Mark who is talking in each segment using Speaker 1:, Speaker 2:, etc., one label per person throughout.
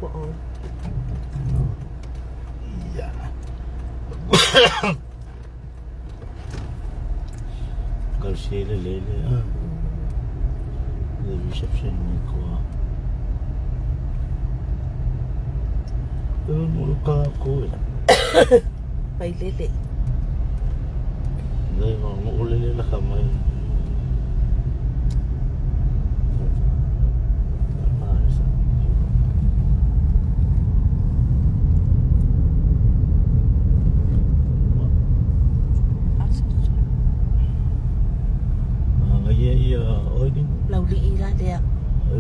Speaker 1: ua
Speaker 2: Ia. Kausi le lele a. Le reception ni koa. E mo ka ko e.
Speaker 1: Mai lele.
Speaker 2: Le mo lele la ka mai.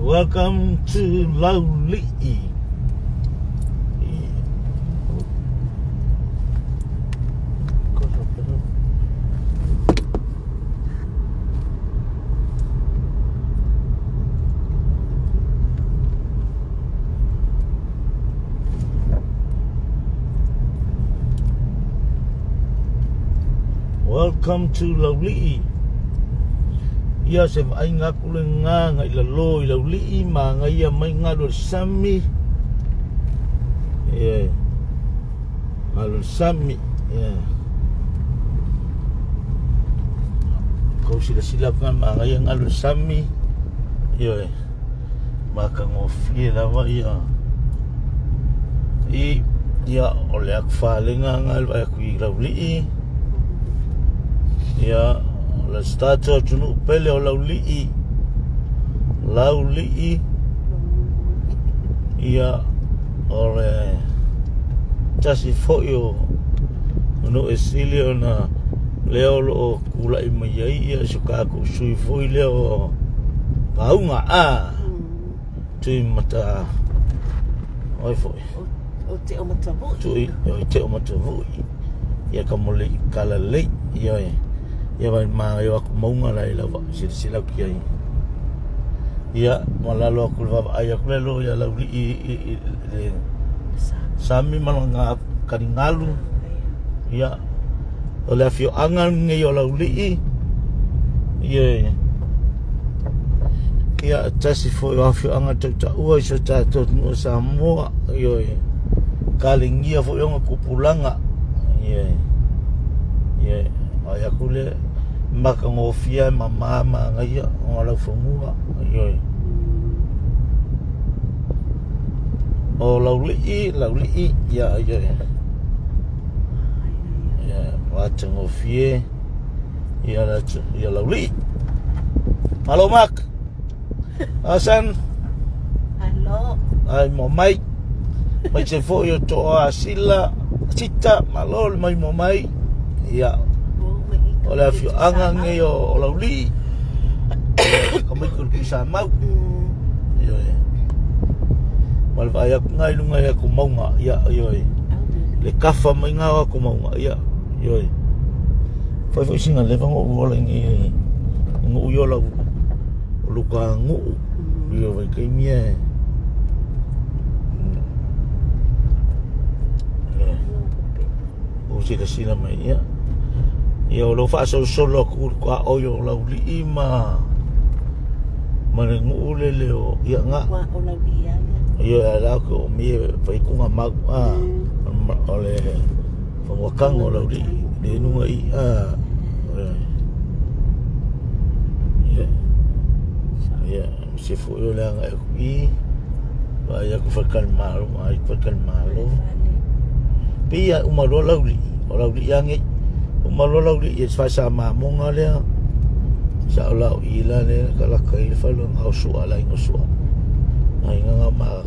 Speaker 2: Welcome to Laulii. Welcome to Laulii. Ia se vaaiga aku lena agai i lalo i Laulii ma agaia mai galu o le sami. Ia galu o le sami. Ia kou silasila aku ma agaia galu o le sami. Ia makagofie lava ia i ia o le aku falega galu ai aku i Laulii. Ia o le tatou atunuu pele o Laulii. Laulii ia o le tasi foi o nuu e sili ona lea o loo tulai mai ai ia so tatou sui foi lea o pauga a tui mata oi foi
Speaker 1: O te o matavui.
Speaker 2: Tui o te o matavui ia ka mo le kala lei ia ia vai ma ia aku maunga la ila va silasila ki ai ia ma lalo aku le vaavaai aku le lo ia Laulii le sami ma lona karigalu ia o le afioaga lenei o Laulii ia ia tasi foi o afioaga tautaua i so tatou atunuu o Samoa ia kalegia foi ona tupulaga ia ia ai aku le makagofie mama magaia o laufanua ia o Laulii Laulii ia ia ia matagofie ia ia Laulii. Malo mak Asan.
Speaker 1: Alo.
Speaker 2: Ai mo mai mai se foi o toa sila sita malo le mai mo mai ia o le afioaga nei o Laulii ka mai ko le sa mau ia ma le vaai aku ngai lunga ia ku maunga ia ia le kafa mai ngā ku maunga ia ia fai foi singa le vango o la ngi ngu yo la luka ngu ia vai kai mia o silasila mai ia ia o lo faasolosolo aku ka o yo Laulii ma le nuu lele o ia nga
Speaker 1: o Laulii ia
Speaker 2: ia la ko mi fai kunga mau a o le whakanga o Laulii le nunga i a ia ia se fo o le anga i vai aku whakalmalo ai whakalmalo pia umalo Laulii o Laulii ange umalo Laulii e fa sa mamonga lea sa o lau i la le ka la kai le falo ngau sua la ingo sua ai nga ma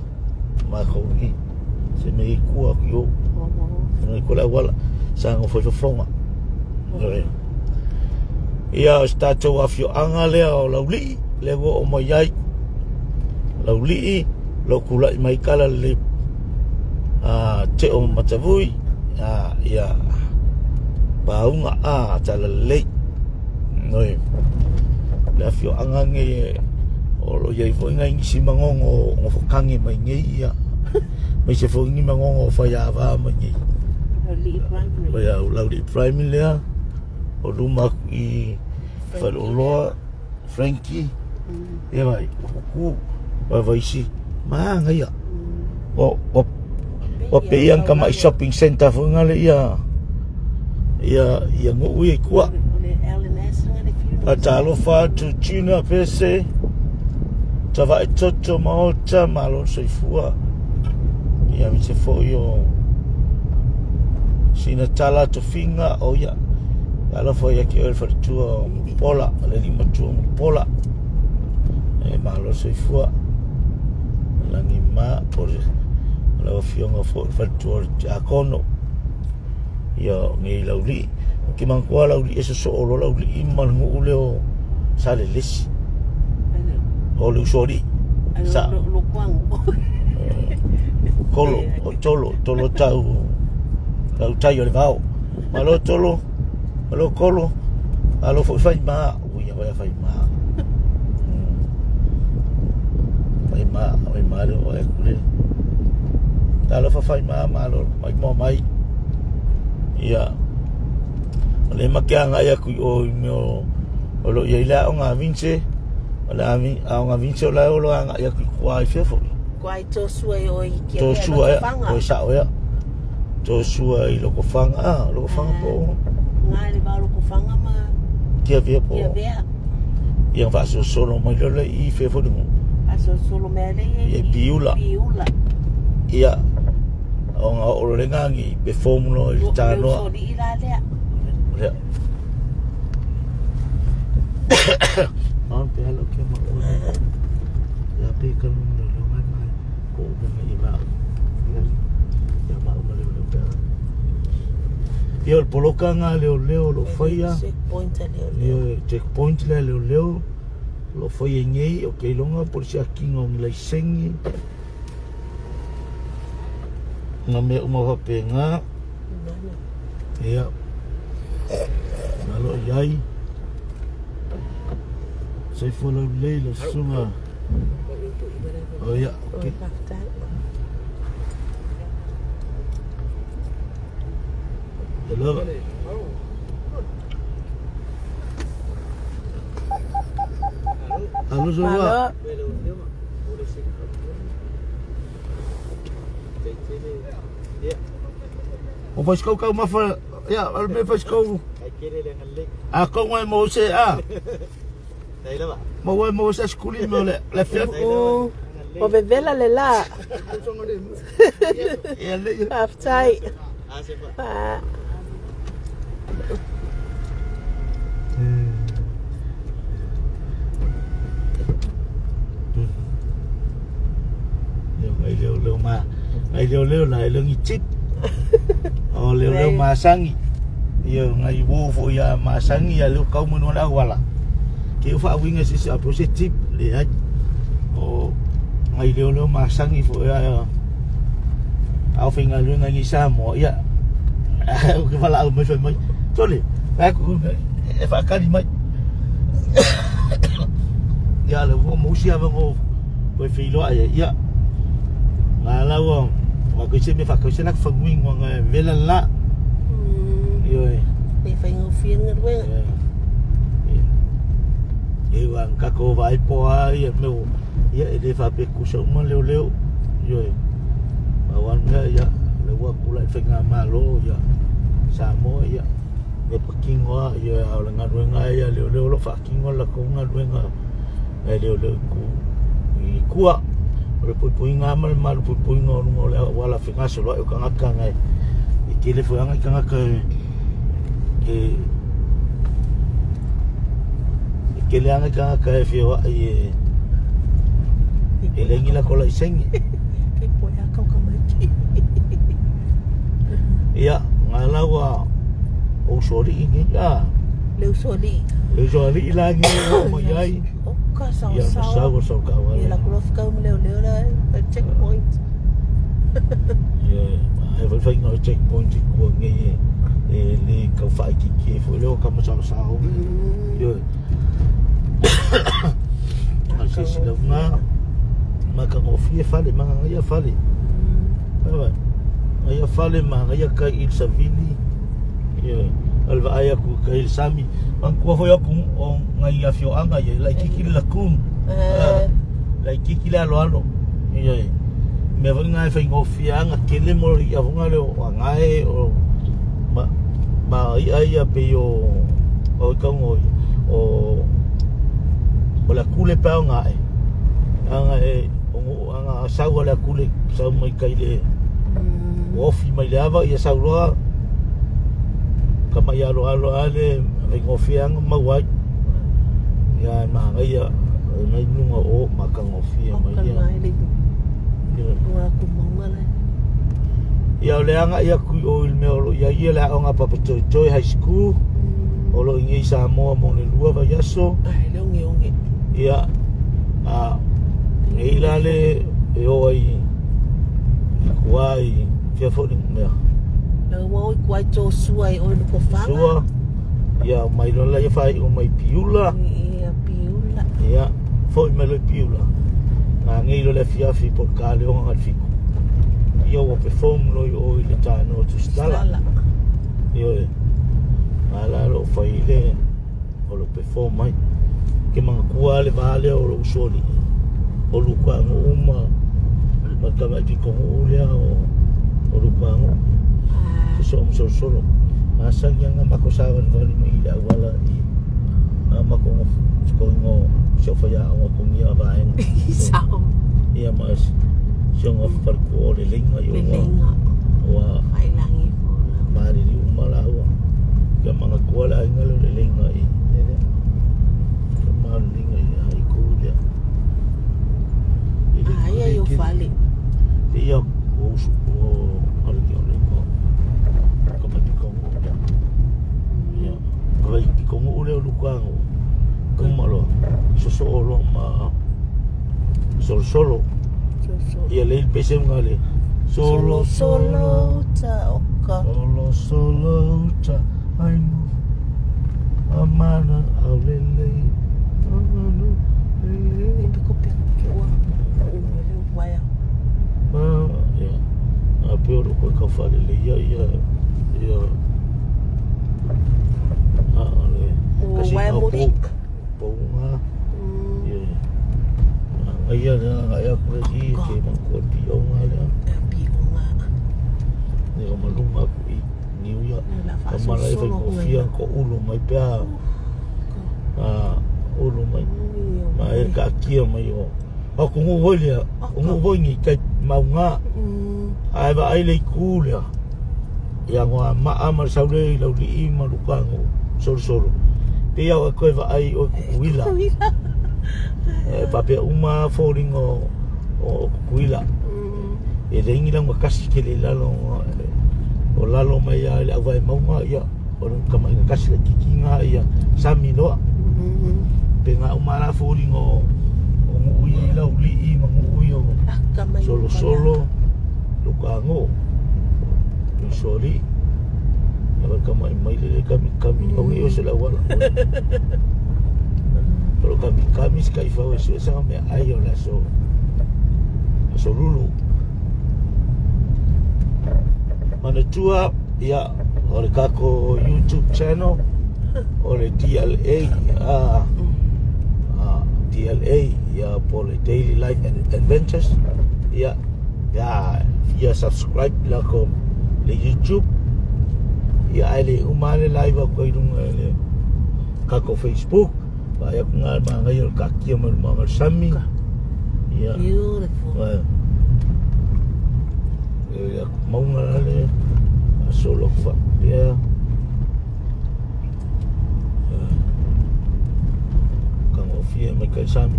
Speaker 2: ma ko i se me ku aku yo ngai ko la wala sa ngo fo fonga ia o tatou afioaga lea o Laulii le ua o mai ai Laulii lo kulai mai kala le a te o matavui a ia paunga a tala lei noi le afioaga nge o lo iai foi ngai ngisi mangongo ngo fokangi mai ngei ia mai se foi ngi mangongo fai ava mai ngei
Speaker 1: Laulii Primary
Speaker 2: ia Laulii Primary lea o luma i Whaloloa Frankie ia vai ku vai vai si ma ngaia Ua pe ia ka mai shopping center fo ngale ia ia ia nguu ia kua. Atalofa tu Junior Pese Tavae Toto Maota Malo Soifua ia mise foi o sina tala tofinga o ia alofa ia ke o le faletua o Pola le lima tua o Pola e malo soifua langi ma po le lau afioga foi le faletua o le tiakono ia ngei lauli ke manatua lauli e sosoo loa lauli ma le nuu lea o Salelesi o le usoalii sa kolo o tolo tolo tau lau tai o le vao malo tolo malo kolo alo foi fai ma ui ia fai ma fai ma fai ma le o e kule talo fa fai ma malo mai mo mai ia o le makeanga ia kui o meo o lo ia ile o ngā vince o le a ngā vince o la o lo anga ia kui kuai fefo
Speaker 1: kuai tō sua i o i kia
Speaker 2: tō sua ia o sa o ia tō sua i loko whanga a loko whanga po
Speaker 1: ngā le vā loko whanga ma
Speaker 2: kia vea po
Speaker 1: kia vea
Speaker 2: ia whaso solo mai lole i fefo lungu
Speaker 1: aso solo mea le
Speaker 2: ia piula
Speaker 1: piula
Speaker 2: ia o ngā oro le ngangi pe formulo i tānoa
Speaker 1: o i la lea
Speaker 2: lea An pe halo kia ma oi ia pe kalung le lo mai mai ko o me i ma ia ma o le le pe ia o poloka nga leo leo lo faia
Speaker 1: checkpoint leo leo
Speaker 2: checkpoint le leo leo lo faia ngei o ke longa polisi akinga o ngi sengi nga me uma fa pe nga ia malo iai Soifua laulelei lau susuga o ia okay. Hello. Alo Soifua. O faisikau kau mafa ia al me faisikau. A kongo e mo se a. Ma uai mo se skuli mo le le fia.
Speaker 1: O vevela le la.
Speaker 2: Ia le.
Speaker 1: Aftai. Pa.
Speaker 2: Leo ngai leo leo ma. Ngai leo leo la leo ngi chip. O leo leo ma sangi. Ia ngai wo fo ia ma sangi ia leo kau mo na wala. Ke ufa winga sisi apo se tip le ai o ngai leo leo masangi fo ia au finga lunga ngi sa mo ia o ke fala au mai fai mai tole ai ku e fa kali mai ia le mo mo sia mo ko fi lo ai ia nga la wo wa ko se me fa ko se la fa winga nga vela la io
Speaker 1: e fa ngo fi nga we
Speaker 2: e wan kako vai poa ia meu ia e le fa pe kusa uma leo leo io e wan ia ia le wa kula fe nga malo ia Samoa ia e pakingo ia o le ngaluenga ia leo leo lo fa kingo la ko ngaluenga e leo leo ku i kua o le puipuinga ma le malu puipuinga o lunga o le wala fe ngasolo e kangaka ngai i kele fo anga kangaka e ke le anga ka ka e fio ai e le ngi la kola i sengi
Speaker 1: ke po ya ka ka mai
Speaker 2: ia nga lawa o sori ngi ia
Speaker 1: le sori
Speaker 2: la ngi o mai ai
Speaker 1: o ka sa
Speaker 2: ia sa sa ka wa
Speaker 1: ia la kulo ka mo leo leo la checkpoint
Speaker 2: ia e vai fai no checkpoint ku ngi e le ka fa ki ki fo leo ka mo sa sa o ia a se si lau ngā maka ngofie fale manga ngaia fale ngaia fale ma ngaia kai il savili ia alva ai aku kai il sami mangkua foi aku o ngaia fio anga ia lai kiki la kun lai kiki la alo alo ia Mea foi ngā e whaingofia anga kele mo i avonga le o angae o ma ia ia pe o o kaungo o o la kule pa o ngae anga e o anga sau la kule sau mai kai le ofi mai le ava ia sau loa ka mai alo alo ale whaingofia anga mauai ia mahangaia mai nunga o makangofia mai ia ia o le anga ia kui o il mea o lo ia ia le aonga papa toi toi high school o lo ingi Samoa mo le lua vai aso
Speaker 1: ai le onge onge
Speaker 2: ia a nei la le e o ai kuai fia fo ni mea
Speaker 1: la o kuai to sua e o no ko fanga
Speaker 2: sua ia mai lola ia fai o mai piula
Speaker 1: ia piula
Speaker 2: ia foi mai le piula nga ngei lo le fiafi por ka le onga fiko ia o perform lo o ile tano tu stala ia ala lo fai le o lo perform mai ke mangakua le vale o lo usoli o lu kwa uma ma ka mai ko le o lu kwa so so solo asa nga mako sa vali mai ila wala i mako ko ngo so fa ya o ko ngia va en
Speaker 1: sao
Speaker 2: ia mas so ngo far ko le linga yo wa
Speaker 1: ai langi fo
Speaker 2: mari ri umala wa ka mangakua la inga le linga i le ka ma linga i ai ko le
Speaker 1: ai ai yo fale
Speaker 2: ia o o ale ki ole ko ka ma ko ia ka i ko ngo le lu ka ngo kumalo so so lo ma solo solo ia le pese ngale solo
Speaker 1: solo ta oka
Speaker 2: solo solo ta ai no amana aulele amana
Speaker 1: le piko piko wa o le waya
Speaker 2: ma ia a pe o ko ka fa le ia ia ia a le
Speaker 1: o waya morik
Speaker 2: ponga ia ia ia ko i ke ma ko pi o ngale
Speaker 1: pi o nga
Speaker 2: ni o malunga ku i ni ia ka mala e ko fia ko ulo mai pe a ulo mai ma e ka kia mai o o ko ngo ia o ngo ni kai maunga ai va ai le ku le ia ngo ma ama saule lau li ma luka ngo solo solo pe ia ko va ai o kuila e pape uma foringo o kuila e lengi la kasi ke le lalo o lalo mai ia le avai maunga ia o ka mai kasi le kikinga ia sami loa pe nga uma la foringo o ngui la uli i mangui o solo solo luka ngo soli la ka mai mai le kami kami o ngi o se la wala pero kami kami skai fa o se sa me ai o la so so lulu manatua ia o le kako YouTube channel o le DLA DLA ia po le Daily Life Adventures ia ia ia subscribe la ko le YouTube ia ai le uma le live ko i runga le kako Facebook ba ia nga ma ngai o ka kia ma ma sami ia
Speaker 1: beautiful
Speaker 2: ia maunga le solo fa ia ka ngofia mai kai sami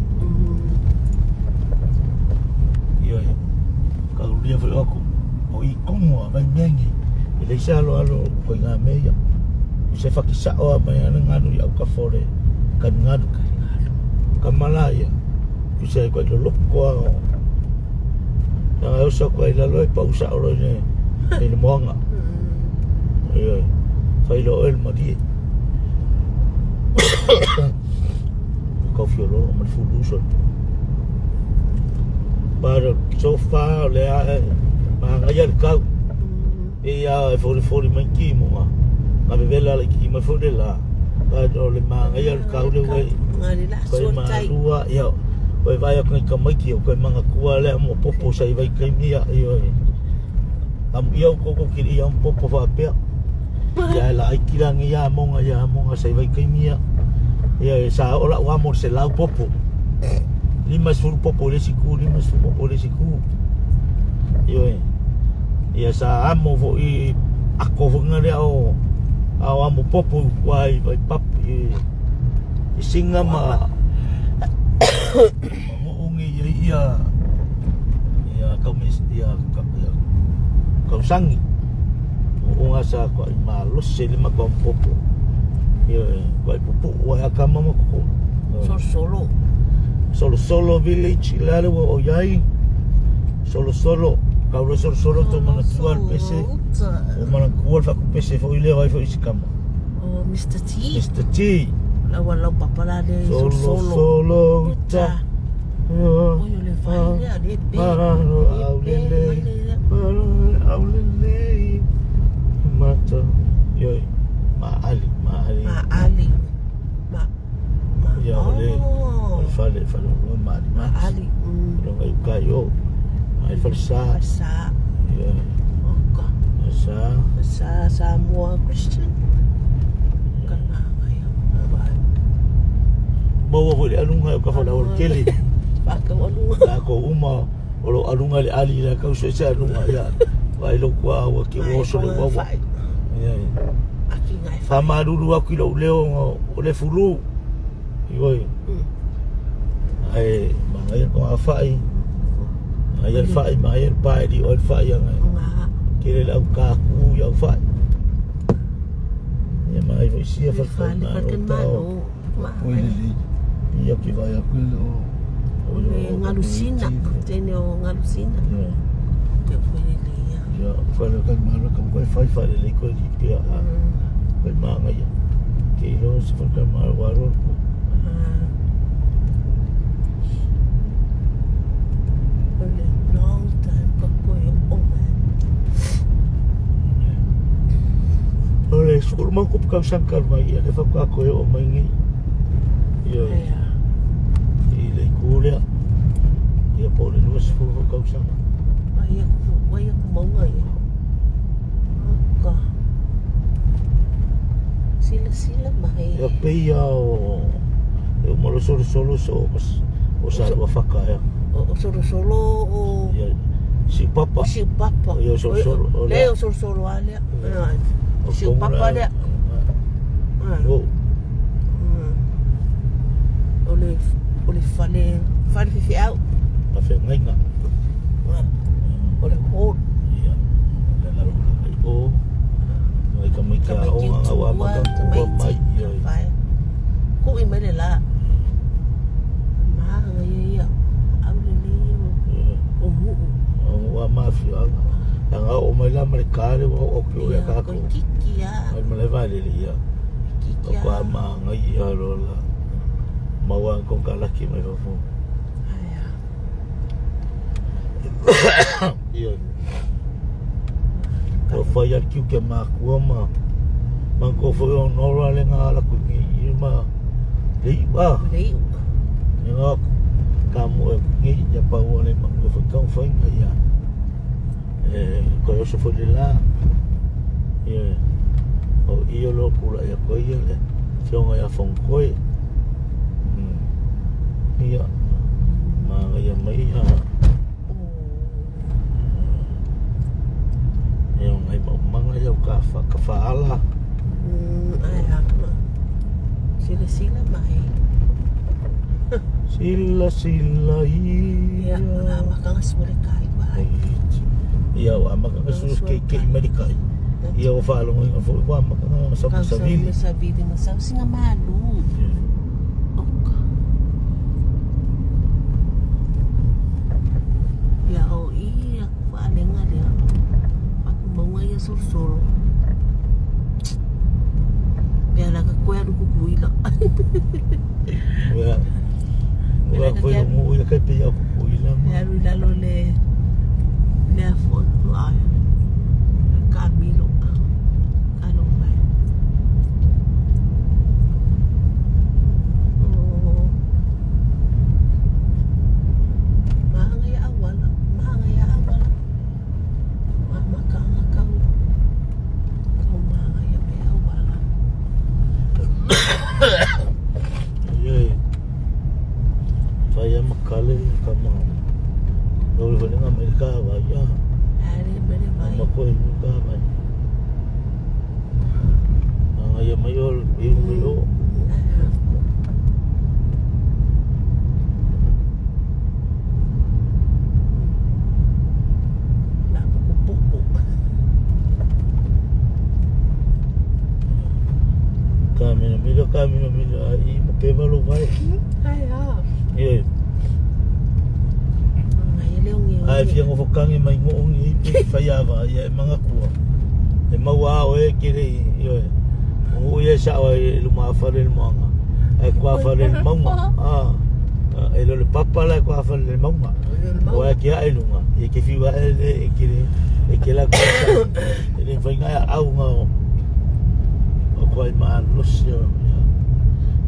Speaker 2: ia ka ulia foi aku o i kongo vai mengi e le salo alo ko nga meia se fakisa o mai ana nganu ia ka fore ka nganu ka malaya ku se ko lo ko na eu só ko ila lo pa usa o le le moanga ia fai lo el mari ko fiolo ma fuluso but so far le a ma ngai al kau ia e fori fori mai ki mo ma bevela le ki ma fori la ba o le ma ngai al kau le wei
Speaker 1: ngai la
Speaker 2: so
Speaker 1: tai
Speaker 2: ia Koe vai aku ngai kamaiki o koe mangatua lea mo popo sa i vai kaimi ia ioe. Amu ia o koko kiri ia popo whaapea. Ia e la aiki langi ia monga sa i vai kaimi ia. Ia e sa ola ua mo se lau popo. 50 popo le siku, 50 popo le siku. Ioe. Ia sa amo fo i ako fo lea o au amo popo wai vai pap i singa ma mo ungi ia ia kau mis ia kau sangi o nga sa ko malo se le ma ko popo ia ko popo wa ka mama ko
Speaker 1: Solo
Speaker 2: Solo Solo village la le o yai Solo Solo kau lo Solo Solo to mana tual pese o mana kual fa pese fo ile vai fo isikama
Speaker 1: o Mr T
Speaker 2: Mr T
Speaker 1: la wala papa la le
Speaker 2: Solo Solo ta
Speaker 1: o yo le fa le le pe
Speaker 2: au le mata yo ma ali ma ali
Speaker 1: ma ali ma ma
Speaker 2: ya ole fale fale ma ali
Speaker 1: ma ali
Speaker 2: lo ngai ka yo ai fale sa
Speaker 1: sa
Speaker 2: yo
Speaker 1: oka
Speaker 2: sa
Speaker 1: sa Samoa Christian kana ngai ba
Speaker 2: maua foi le alunga o ka fala o kele
Speaker 1: pa ka alunga
Speaker 2: la ko uma o lo alunga le ali la ka so se alunga ya vai lo kwa o ke o so lo wa ya
Speaker 1: aki ngai
Speaker 2: fa maruru aku lo leo o le fulu ioi ai mangai ko afai ai el fai mai el pai di o el fai ngai kele la ka ku ya fai ya mai foi sia fa
Speaker 1: fa ma
Speaker 2: ia ki vai aku o
Speaker 1: ngalusina tene o ngalusina te foi le ia
Speaker 2: ya fa le ka ma ka ko fai fai le ko di pia ko ma ngai ke lo se fa ka ma wa ro ko
Speaker 1: long time ko ko o man
Speaker 2: ole skul ma ko ka sang ka mai ia le fa ka ko o mai ngi ia i le kulia ia po le lua se fu ka sang
Speaker 1: ai ko wai ko maunga ia ka sila sila mai
Speaker 2: ia pe ia o e mo lo solo solo so o sa ua faka ia
Speaker 1: o solo solo o
Speaker 2: ia si papa ia solo solo
Speaker 1: le o solo solo ale si papa le
Speaker 2: o
Speaker 1: o le fale fale fi au
Speaker 2: a fe ngai nga
Speaker 1: o le hol
Speaker 2: ia le la lo o ngai ka mai ka o nga wa ma ka ko mai ia
Speaker 1: ko i mai le la ma ngai ia au le ni o mu
Speaker 2: o wa ma fi anga o mai la mai ka le o ko ya ka ko
Speaker 1: kiki ya
Speaker 2: mai mai va le ia
Speaker 1: kiki
Speaker 2: o ka ma ngai ia lo la maua ko ka laki mai fo ia o fai al kiu ke ma kua ma ma ko fo o no ra le nga la ku ni ma le ba
Speaker 1: le
Speaker 2: nga ka mo ngi ya pa o le ma fo ka fo ngai ya e ko yo so fo le la ia o io lo kula ya ko ia le fionga ya fon ko ia ma ia mai ia e o ngai manga ia ka fa ka fa ala
Speaker 1: ai ha sila sila mai
Speaker 2: sila sila
Speaker 1: ia la makanga sule kai bai
Speaker 2: ia wa makanga sule ke ke mai kai ia o fa lo ngai fo wa makanga sa sa vili
Speaker 1: sa vili ma sa singa malu ia o ia ku alenga le aku maunga ia solo solo pea la ka koe alu kukuila
Speaker 2: ia ua koe mo ia kai pe ia kukuila
Speaker 1: ia alu lalo le le afo ai ka milo ka lo mai
Speaker 2: koe ka vai. Anga ia mai o i mai o.
Speaker 1: Na pupu.
Speaker 2: Kamina mila ai mo ke valo vai.
Speaker 1: Ai a.
Speaker 2: Ye. Ai fia ngo fokangi mai ngo ngi pe faiava ia e mangakua. E maua o e kere ioe. O ia sa o e luma fale le moanga. Ai kwa fale le maunga. Ah. E lo le papa la kwa fale le maunga. O e ke ai lunga. E ke fiwa e le e kere e ke la kwa. E le fainga au nga o kwa i ma losio.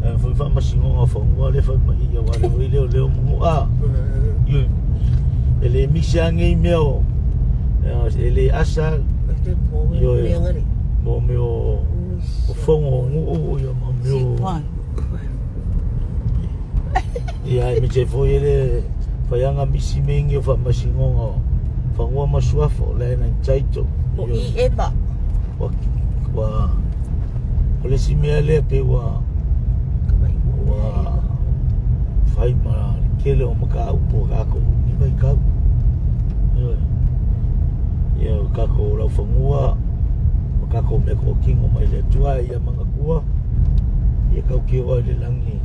Speaker 2: E foi fa masingo fa ngwa le fa mai ia wa le leo leo mo a. Ioe. Ele misi ange meo ele asa io mo meo o fongo ngu io mo meo ia me te foi ele faianga misi mengi o fa masingonga fa ngua masuafo le na taito
Speaker 1: o i eba
Speaker 2: wa o le simea le pe wa wa fai ma kele o maka upo ka ko ni vai kau. Ia kako lau fangua o kako me ko kingo mai le tua ia mangakua ia kau ki o le langi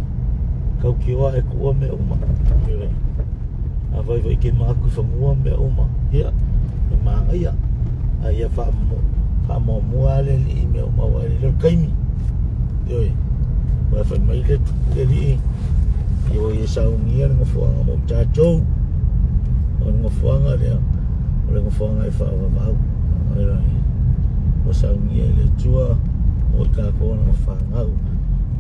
Speaker 2: kau ki o e kua me uma a vai vai ke maku fangua me uma ia e manga ia a ia fa mo mua le li me uma wa le kaimi oi wa fa mai le li ia o ia saungia le ngofuanga mo tatou o ngofuanga le o le ngofuanga e whaawawau. O saungia le tua o ka kona whangau.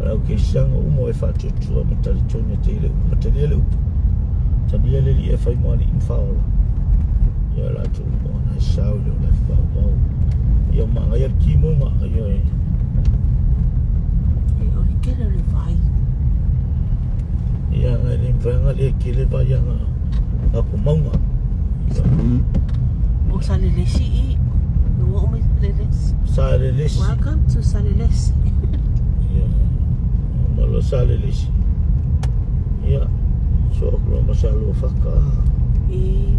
Speaker 2: Rau ke sanga umo e whatutua ma taritonia te ile upo. Talia le upo. Talia le li e whai moani i whaola. Ia la tu umo ana e sau le o le whaawau. Ia manga ia ki munga. Ia e.
Speaker 1: E o le kere le vai.
Speaker 2: Ia ngai le mwhanga le kele vai anga ako maunga.
Speaker 1: O Salelesi i. No o me Salelesi.
Speaker 2: Salelesi.
Speaker 1: Welcome to Salelesi.
Speaker 2: Yeah. Malo Salelesi. Yeah. So ko masalo faka.
Speaker 1: E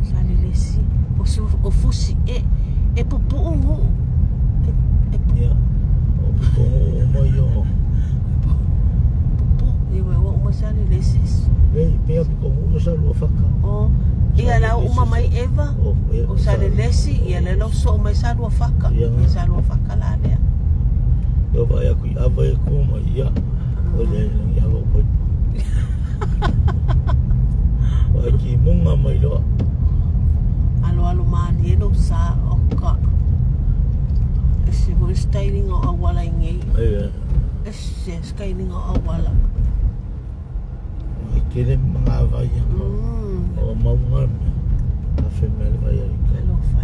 Speaker 1: Salelesi. O su o fusi e e pupu o. E
Speaker 2: Yeah. O pupu o mo yo.
Speaker 1: Salelesi.
Speaker 2: Ei, pea ko mo sa lo faka.
Speaker 1: O, ia la uma mai Eva. O Salelesi, ia le lo so mai sa lo faka. Ia sa lo faka la le.
Speaker 2: Yo vai a kui ava e ko mai ia. O le ia lo ko. Wa ki munga mai lo.
Speaker 1: Alo alo mali lo sa o ka. Ese mo styling o awala ingi.
Speaker 2: Eh.
Speaker 1: Ese styling o awala.
Speaker 2: Kere mga vai o maunga a femele vai ai ka
Speaker 1: lo fa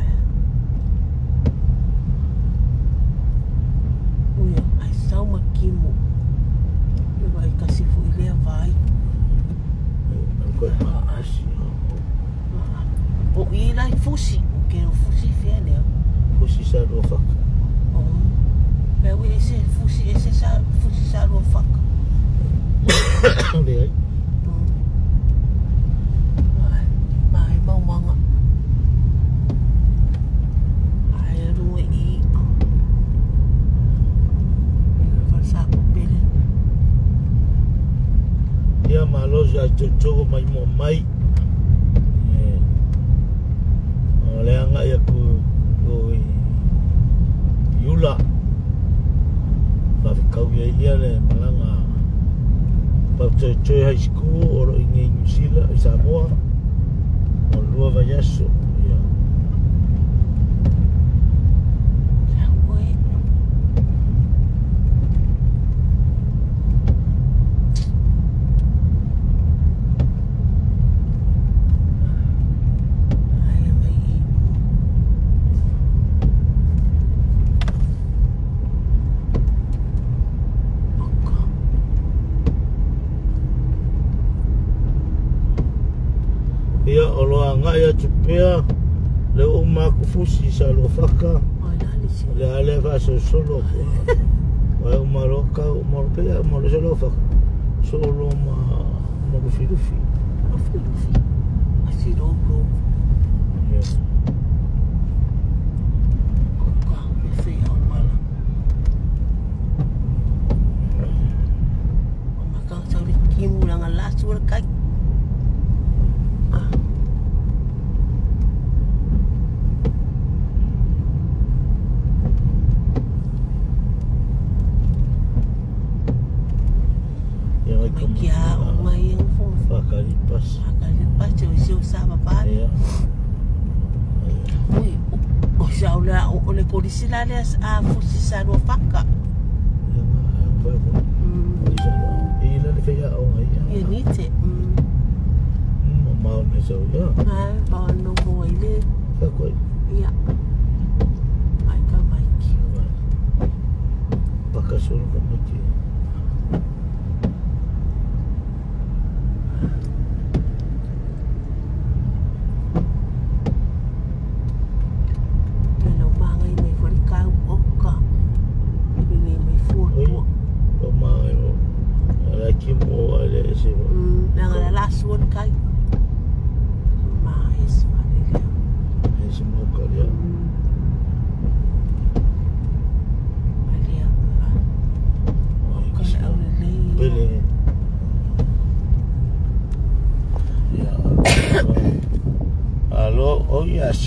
Speaker 1: uia ai sau makimo e vai kasi fu ile vai
Speaker 2: ko ma asi
Speaker 1: o ila fusi o ke o fusi fele
Speaker 2: fusi sa lo fa
Speaker 1: o pe ui ese fusi ese sa fusi sa lo fa
Speaker 2: le ai Toko mai mo mai o le anga ia ku iula pa kau ia ia le malanga pa te high school o lo ingi New Zealand i Samoa o lua vaiaso ia. Ia o lo agai atu pea le ua uma aku fusi sa Luafaka. Le ale faasolosolo atu ai uma loa kau uma loa pea uma loa sa Luafaka solo ma Lufilufi.
Speaker 1: Lufilufi. Asiloulo.
Speaker 2: Ia.
Speaker 1: Oka le fei auala. O makau sau le kimu langa lasu le kai.
Speaker 2: Fakalipas.
Speaker 1: Fakalipas o sio sa papa.
Speaker 2: Ia.
Speaker 1: Ui, o sau la o le kolisi la le a fusi sa Luafaka.
Speaker 2: Ia ma ia le fei o ngai.
Speaker 1: Ia ni te.
Speaker 2: Ma o me sau ia.
Speaker 1: Ma ba no mo ile.
Speaker 2: Ka koi.
Speaker 1: Ia. Ai ka mai ki.
Speaker 2: Paka solo ka mai ki.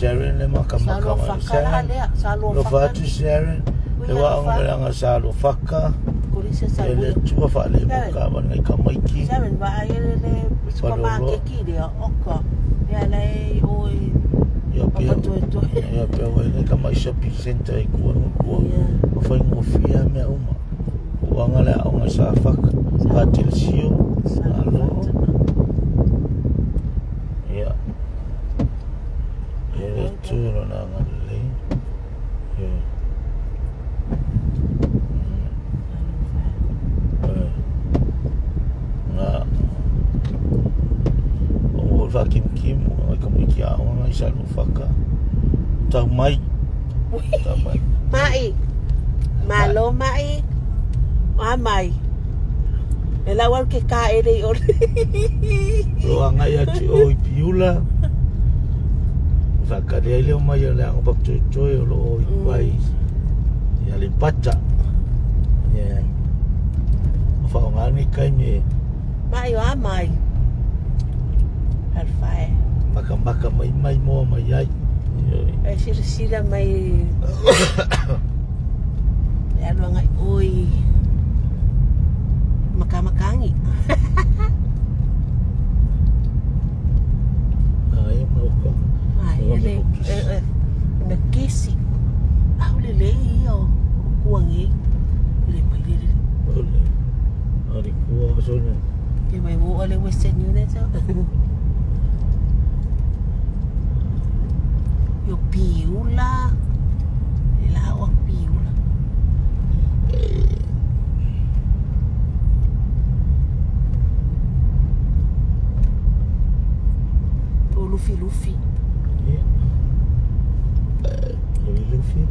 Speaker 2: Sharon le makamaka
Speaker 1: Sharon
Speaker 2: lo fatu Sharon le wa ngalanga sa lo faka le tua fa le ka wa ngai ka maiki
Speaker 1: Sharon ba ai le supermarket ki le oka ya le oi
Speaker 2: ya pe ya pe wa ngai ka mai shopping center i kua no kua o fai ngofia me uma wa ngala o sa faka fa tilsio alo ya tu lo na ngalei. Ya. Nga. O fa kim kim o ka mai ki a ona isa no faka. Tau mai. Tau mai.
Speaker 1: Mai. Malo mai. Ma mai. E la wal ke ka ele o.
Speaker 2: Lo anga ia ti o i piula. Whakaria i leo mai o le anga paktoetoe o loo i kuai ia le pata. Ia. O whaongani kai me.
Speaker 1: Mai o a mai. Alwhae.
Speaker 2: Maka maka mai mai moa mai ai.
Speaker 1: E sira sira mai. E alua ngai oi. Maka makangi.
Speaker 2: Ai mauka.
Speaker 1: Ai le na kisi. Au le le ia o kuangi. Le mai le.
Speaker 2: Ole. Ari kua sone.
Speaker 1: Ke mai wo le Western Union so. Yo piula. La o piula. O lufi lufi.
Speaker 2: Lufi.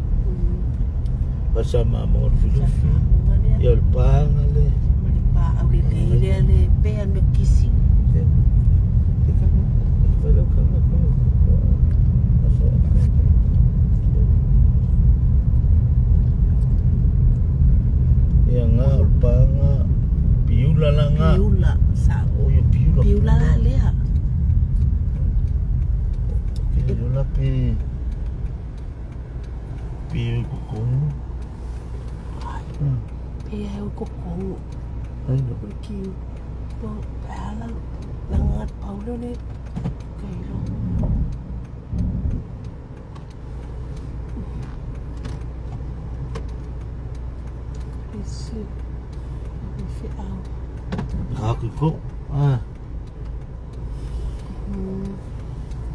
Speaker 2: Pasa ma mo lufi. Ia le panga le.
Speaker 1: Le pa au le le le pe me kisi.
Speaker 2: Ia nga o le panga piula la nga.
Speaker 1: Piula sa.
Speaker 2: O ia piula.
Speaker 1: Piula la lea.
Speaker 2: Piula pe. Piu kokongu.
Speaker 1: Pe au kokongu.
Speaker 2: Ai no.
Speaker 1: Kiu. Po ala langat paulo ne. Kailo. Isi. Isi au.
Speaker 2: Ha ku ko. Ah.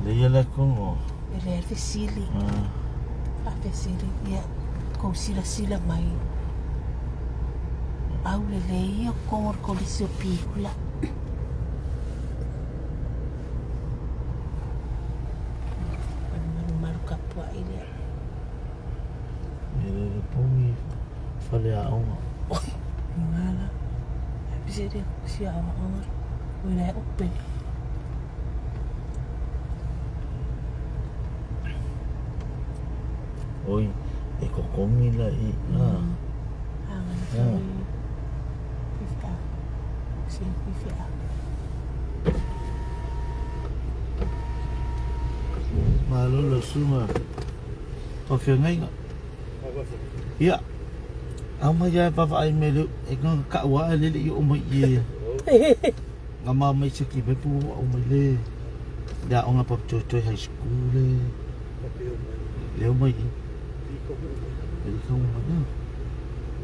Speaker 2: Le ia le kongo.
Speaker 1: Le le sili.
Speaker 2: Ah.
Speaker 1: Afesiri ia kou sila sila mai. Au le le ia kongor kolisi o pihula.
Speaker 2: Fale aoga.
Speaker 1: Ngala. Bisa dia si aoga. Wala open.
Speaker 2: Oi, e kokomi la i. Ah. Malo lo suma. O whiangainga. Ia. Au mai ai papa ai me e ngā kaua ai lele i o mai i e. Ngā mā mai se ki mepu o mai le. Ia o ngā papa toi toi high school le. Leo mai i. E ka o mai na.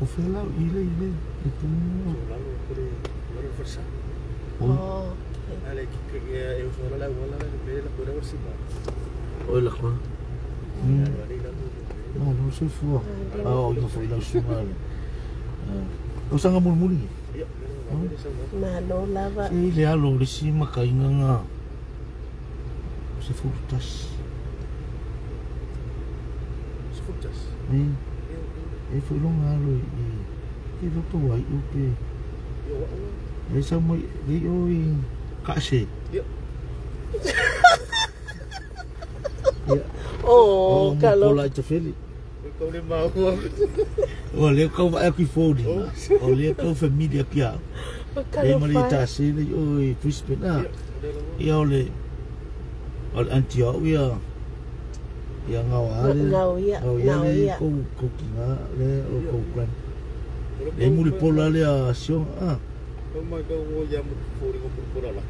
Speaker 2: O whia lau i le i le. E pū.
Speaker 1: Oh.
Speaker 2: Oi la koa. Malo se fua. O ina foi lau sunga le. O sanga mulimuli.
Speaker 1: Malo lava.
Speaker 2: Se le alo le si makainga ngā. Se futas.
Speaker 3: Se futas?
Speaker 2: E foi longa alo i. E loto wai upe. E sa mai le o i kase.
Speaker 3: Ia.
Speaker 1: Oh, kalo.
Speaker 2: Pola i te whele.
Speaker 3: Kau le maua.
Speaker 2: O lea kau vaea kui fōri. O lea kau familia ki au. Le mali i tāse le o i Brisbane. Ah. Ia o le auntie au ia. Ia ngau ale.
Speaker 1: Ngau ia.
Speaker 2: Ngau ia le kou ki ngā le o kou gran. Le muli pola le a sionga. Ah.
Speaker 3: Kau mai kau o ia mu fōri ngō muli pola la.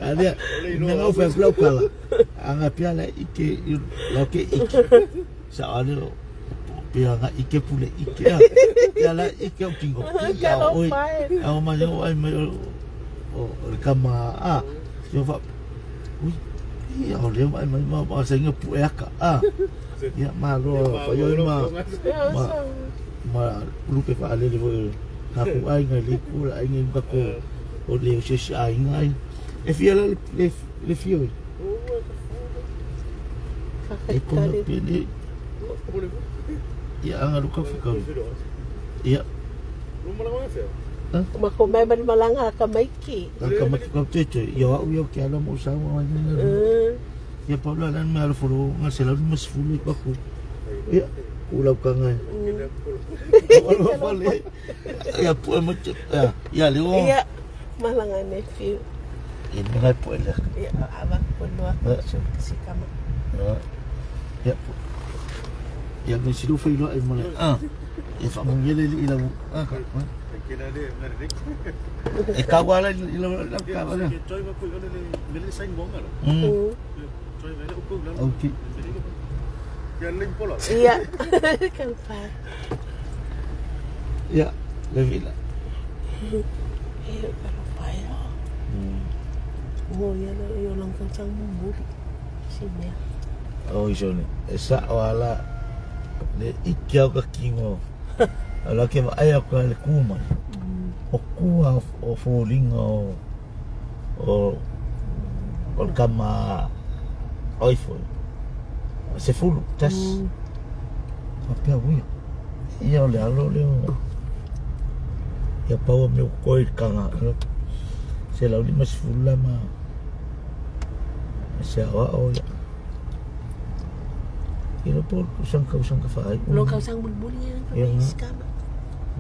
Speaker 2: Alea, me ngau whai lau kala. Anga pia le ike, lau ke ike. Sa ale o, pia nga ike pule ike a. Pia la ike o kingo. Ia o oi, au mai o ai mai o le kama a. Ia wha, ui, ia o lea mai mai ma sa inga pu e aka a. Ia ma loa, whai oi ma, ma lupe wha alele voi. Ka ku ai ngai le kula ai ngai ka ko o le o se se ai ngai. E fia la le fia oi. E kona pele. Ia anga luka whakau. Ia.
Speaker 1: Ma ko mai mani malanga ka maiki.
Speaker 2: Ka maiki ka tete. Ia au ia ke ala mo sa wa ni. Ia paula lan me ala folo nga se la mas fulu pa ku. Ia ku lau ka ngai. Alo fale. Ia pu ma ia le o.
Speaker 1: Ia malanga nephew.
Speaker 2: E ngai pu ele.
Speaker 1: Ia ava ko noa si kama.
Speaker 2: Ia. Ia me silu fai lo e mole. Ah. E fa mo yele i la ah ka. E ka wala i la ka wala.
Speaker 3: Ke toi ma ku le le sain bonga lo. Toi vele uku la.
Speaker 2: Okay.
Speaker 3: Ia le pola.
Speaker 1: Ia. Ka pa.
Speaker 2: Ia, le vila.
Speaker 1: E ka lo pai. O ia le o lang ka tsang mo. Si mea.
Speaker 2: O iso ni. E sa o ala le ike au ka kingo. Ala ke ai au ka le kuma. O kua o fōlinga o o kama oi foi. Se fulu tas. A pia uia. Ia o le alo le o. Ia paua me koi kanga. Se lau lima se fulu la ma. Se awa o ia. Ia po usang ka whaai.
Speaker 1: Lo ka usang bulbuli ia ka
Speaker 2: Ia
Speaker 1: mai
Speaker 2: nga.
Speaker 1: skama.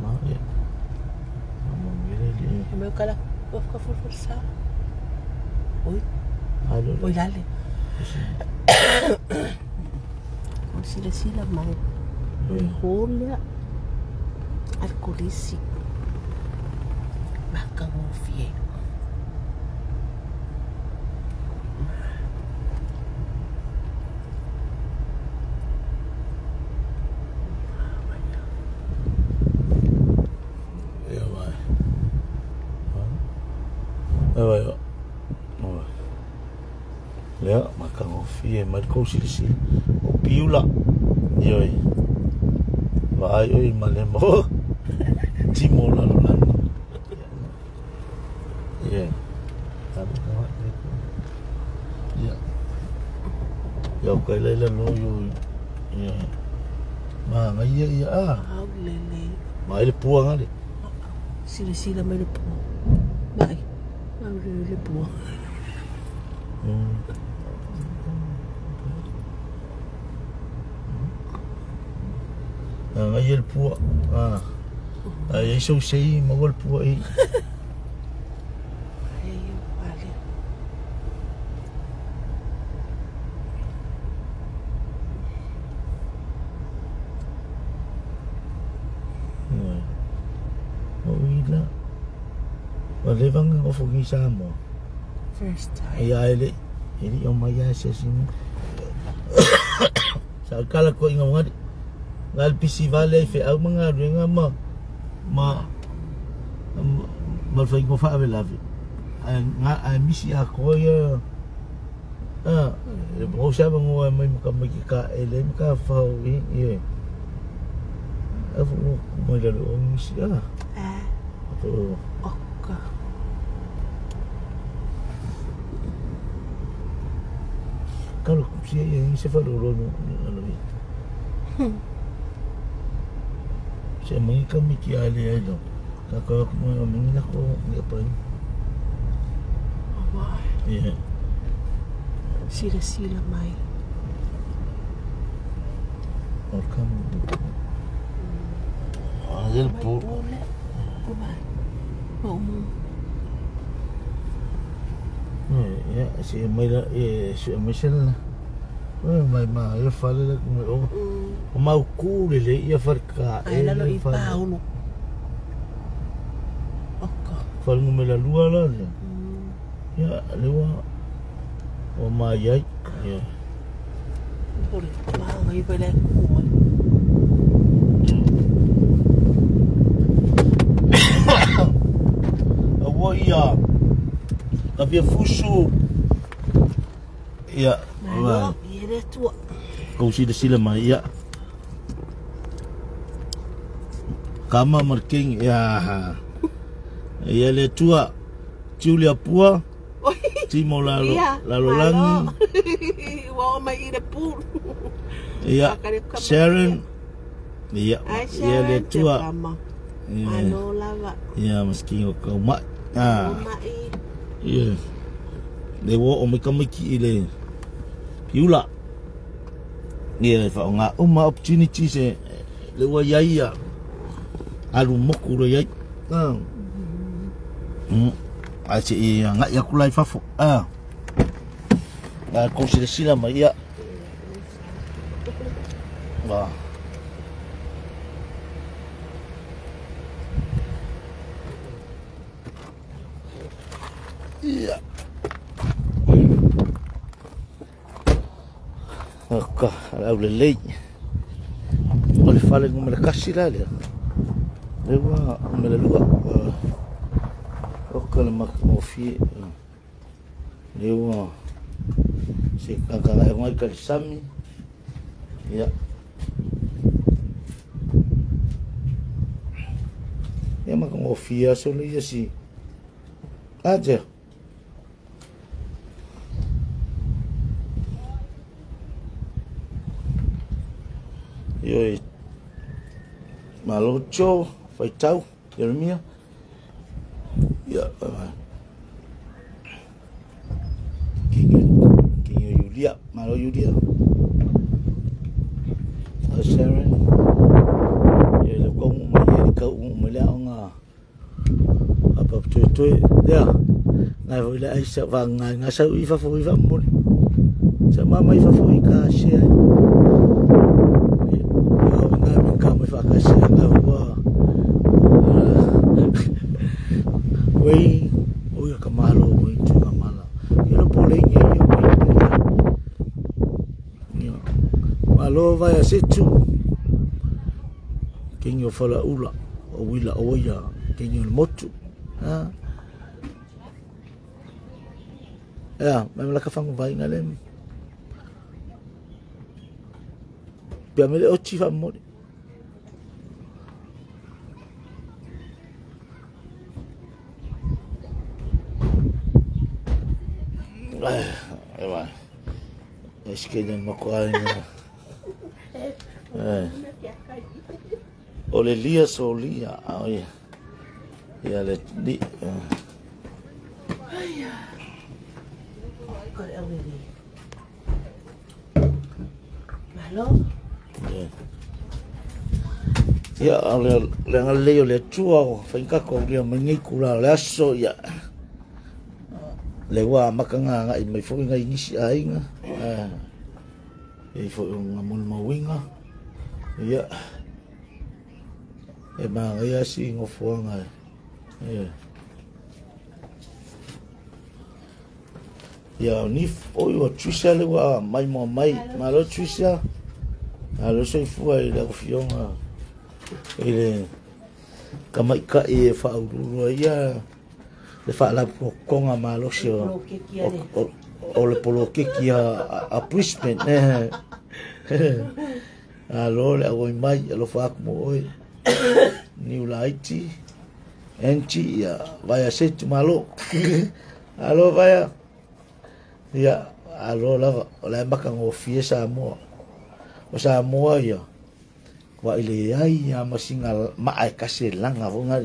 Speaker 2: Ma ia. Ma ngere le.
Speaker 1: E meu kala o ka fulu sa. Oi,
Speaker 2: Alo.
Speaker 1: oi lale. O sila sila mai. O hola. Al kulisi. Maka ngofie.
Speaker 2: Ia vai. Ia vai. Vai. Lea, maka ngofie mai kou silisili. O piula. Ioi. Vai oi ma le mo. Timo la lo lani. Ia. Ia. Ia o kai leila lo yo. Ia. Ma ngai ia a.
Speaker 1: Au lele.
Speaker 2: Ma ele pua ngale.
Speaker 1: Sila sila mai le pua. Mai. Au lele le pua.
Speaker 2: Ngai ia le pua. Ah. Ai so sei ma le pua i.
Speaker 1: Ai wale.
Speaker 2: O ila. O le vanga o fuki Samoa.
Speaker 1: First time.
Speaker 2: Ia ele ele o mai ia se sin. Sa kala ko inga ngari. Ngal pisi vale fe au manga renga ma ma ma fa ngo fa vela ve. Ai nga ai misi a ko ia. Ah, e mo sa ngo mai ka mai ka ele ka fa i i. A fu mo le o misi a.
Speaker 1: Ah.
Speaker 2: O
Speaker 1: Oka.
Speaker 2: Kalo si ia se fa lo lo no i. Se mai ka mi ki ale ai lo. Ka ko mo mi na ko ni pa.
Speaker 1: Wai.
Speaker 2: Ia.
Speaker 1: Sila sila mai.
Speaker 2: O ka mo. Ah, el
Speaker 1: Mai
Speaker 2: pu.
Speaker 1: pule. Ko mai. O mo.
Speaker 2: Ia, se mai la e se mai se la. Mai ma ia fa le o. O mau ku le le ia fa ka
Speaker 1: Ai lalo i paulo. Oka.
Speaker 2: Fa ngo me la lua la le. Ia le wa o mai ai. Ia.
Speaker 1: Pore. Ma ngai pa le ku mai.
Speaker 2: Aua ia. Ka fia fusu. Ia.
Speaker 1: Malo, ia le tua.
Speaker 2: Kau sila sila mai ia. Kama marking ia. Ia le tua. Julia Pua. Timo lalo
Speaker 1: Ia.
Speaker 2: lalo langi.
Speaker 1: Wa mai i le pulu.
Speaker 2: Ia. Sharon. Ia.
Speaker 1: Ai
Speaker 2: Ia le
Speaker 1: Sharon.
Speaker 2: tua.
Speaker 1: Kama.
Speaker 2: Ia.
Speaker 1: Malo lava.
Speaker 2: Ia maski o kau mai. Ah.
Speaker 1: Mai.
Speaker 2: Ia. Le wo o mai kamiki i le piula. Ia fa o ngā uma opportunities e le ua ia ia. Alu moku le iai. Ah. Ai se i ngai aku lai fafo. Ah. Ngai kou sila sila mai ia. Wa. Ia. Ka au le lei. O le fale ngo me le kasi la le. Le wa me le lua. O ka le mak o fi. Le wa se ka ka e ngai ka le sami. Ia. Ia ma ko fi a so le ia si. Aja. Io malo cho faitau Jeremia. Ia King Julia, malo Julia. Sharon. Ia le ko mo mai ka u mo le nga. Apa tu tu ya. Ngai voi le ai sa va ngai nga sa i fa fo i fa mo. Sa mama i fa fo i ka se. Ka mai fa ka se nga wa. Wei o ia ka malo o i tu ka mala. Ia lo pole nge ia o ia. Malo vai a setu. Kingi o whala ula o wila o ia kingi o le motu. Ha. Ia, mai malaka fangu vai ngā lemi. Pia mele o chifa mori. Ai, vai. Eske den makoai. O le lia solia ai ia le li.
Speaker 1: Malo.
Speaker 2: Ia le le ngalei o le tua o fainka ko ia mai kula le aso ia. Le ua makanga ngai mai foi ngai nisi aiga. E foi nga mon mawinga. Ia. E mangai si ngofuanga. Ia. Ia ni foi o Trisha le ua mai mo mai. Malo Trisha. Alo soifua i le afioga i le kamaikai e faaululu ai ia le faalapotopotoga malosi o le poloketi a Brisbane. Alo le auai mai alofa atu mo oe. Niu laiti Angie ia vaia setu malo. Alo vaia. Ia alo lava o le makagofie Samoa. O Samoa ia wa ile ai ia masinga maa e kase langa vonga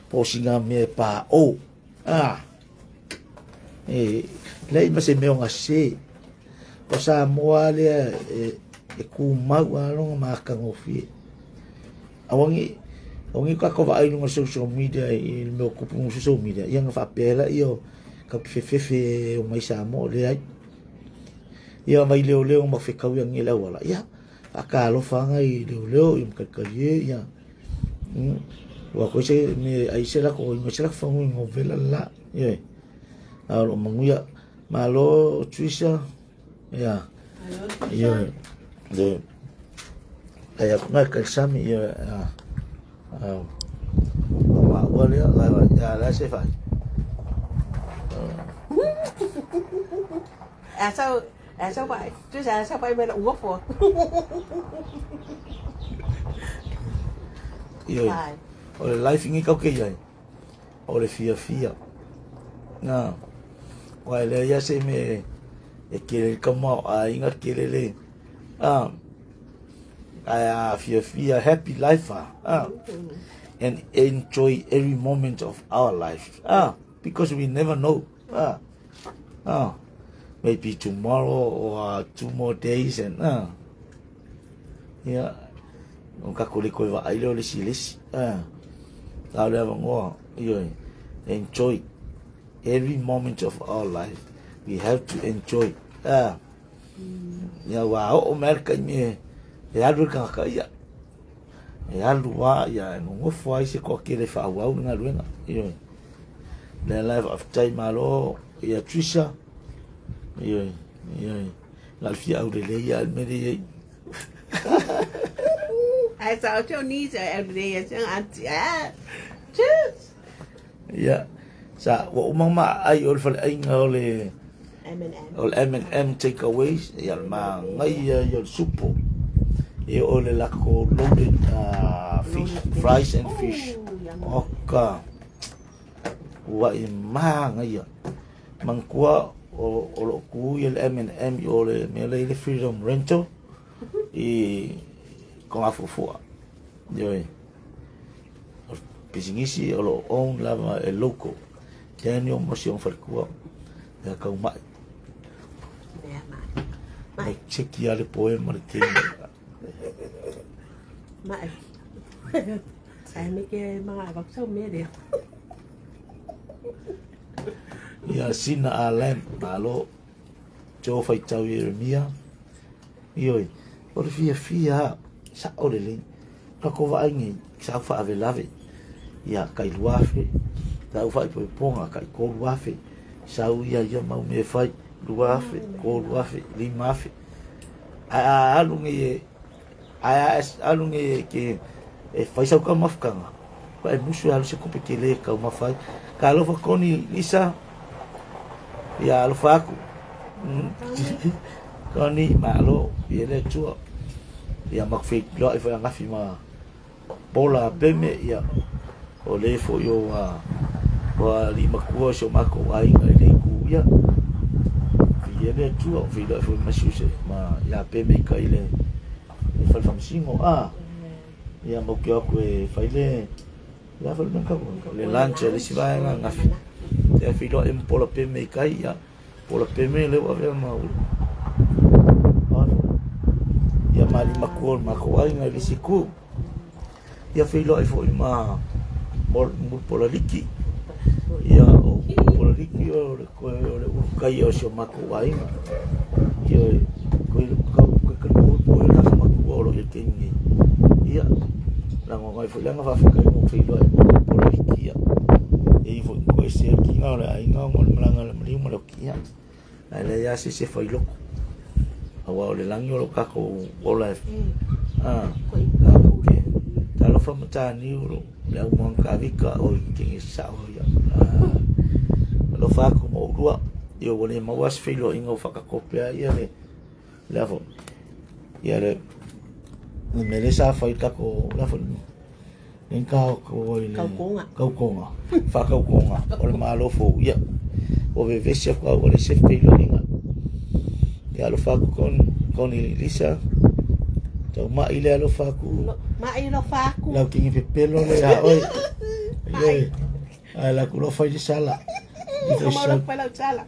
Speaker 2: po singa me pa o ah e lei ma se mea o se o Samoa le e ku mau alonga makagofie awangi awangi ka ko vai no social media i le mea kupu no social media ia nga faapela ia ka fefefe o mai Samoa le ai ia mai leo leo ma fekau ia ngi la wala ia akalofa ngai leo leo i mkaikaye ia wa ko se me ai se la ko me se la fa ngo vela la ye alo manguia malo Trisha ya ye de ai ko ngai ka sami ya ma wala ya la se fa
Speaker 1: Sao vậy? Chứ sao vậy mày là uống phô.
Speaker 2: Io. O le life ngi kau ke iai. O le fia fia. Na. Wa le ia se me e ke ka mo a inga ke le le. Ah. A fia fia happy life ah. And enjoy every moment of our life. Ah, because we never know. Ah. Ah. Maybe tomorrow or 2 more days and yeah o ka kole ko va ai le si ah ta le ngo yo enjoy every moment of our life. We have to enjoy ah ya wa o merka me e alu ka ka ya e alu wa ya no ngo fo ai se ko ke le fa wa nga luenga yo le life of time malo ya Trisha yo yo la fia au le ya me le
Speaker 1: ai sao cho ni sa au le ya sang anti ah cheers
Speaker 2: ya sa wa mama ai ol fa ai ngole
Speaker 1: M&M
Speaker 2: ol M&M takeaways ya ma ngai ya supo e ole la ko loaded fish fries and fish oka wa i ma ngai mangkua o lo ku i le M&M o le me le Freedom Rental i ko afufua yo pisingisi o lo own lava e local Daniel Mosion Falkua ya kau mai mai cheki ale poema le tini
Speaker 1: mai ai me ke mga vak sau me de
Speaker 2: ia sina alem malo jo fai tau Jeremia ioi o le fia fia sa o le le ka ko vai ngi sa fa ave lave ia kai luafe ta u fai ponga kai ko luafe sa u ia ia mau me fai luafe ko luafe limafe a alu ngi a alu ngi ke e fai sa ka mafkanga pa e musu alu se kope ke le ka mafai ka alofa koni Lisa ia alofa aku koni malo ia le tua ia makfei loa i whangafi ma pola peme ia o le fo yo wa li makua so mako ai ngai le ku ia ia le tua fi loa foi masuse ma ia peme kai le fale faamasino a ia mau ke o atu e fai le le a foi le mea kau le lunch le isi vaega gafi e feiloai ma Pola Peme i kai ia Pola Peme lea ua avea ma ulu ia mali matua o le matou aiga i le isi itu ia feiloai foi ma Mulipola ia o Mulipola o le toe o le ulukai o si o matou aiga ia koe kau ke po le ka matua o lo ia taimi nei ia lago ngai foi langa faafetai mo feiloai Mulipola ia e foi koe se kinga o le aiga o le malanga le maliu ma le okia ae leai lava se isi e failoko auā o le lagi o lo tatou ola e tatou te talofa ma taniu le au moaga kavika o i kege sao ia alofa atu ma oulua ia ua le maua se feiloaiga ua faakatope ai ia le a foi ia le mea lea sa fai i le tatou le a foi le ka o i le
Speaker 1: Kaukoga.
Speaker 2: Kaukoga faakaukoga o le malo fou ia ua vevesi atu au ua le se feiloaiga ia alofa atu koni Lisa tau mai le alofa atu
Speaker 1: Mai alofa atu.
Speaker 2: Lau kingi pepelo le a oe ioe ae la ku lofa i le sala i
Speaker 1: Ka mau lofa lau sala.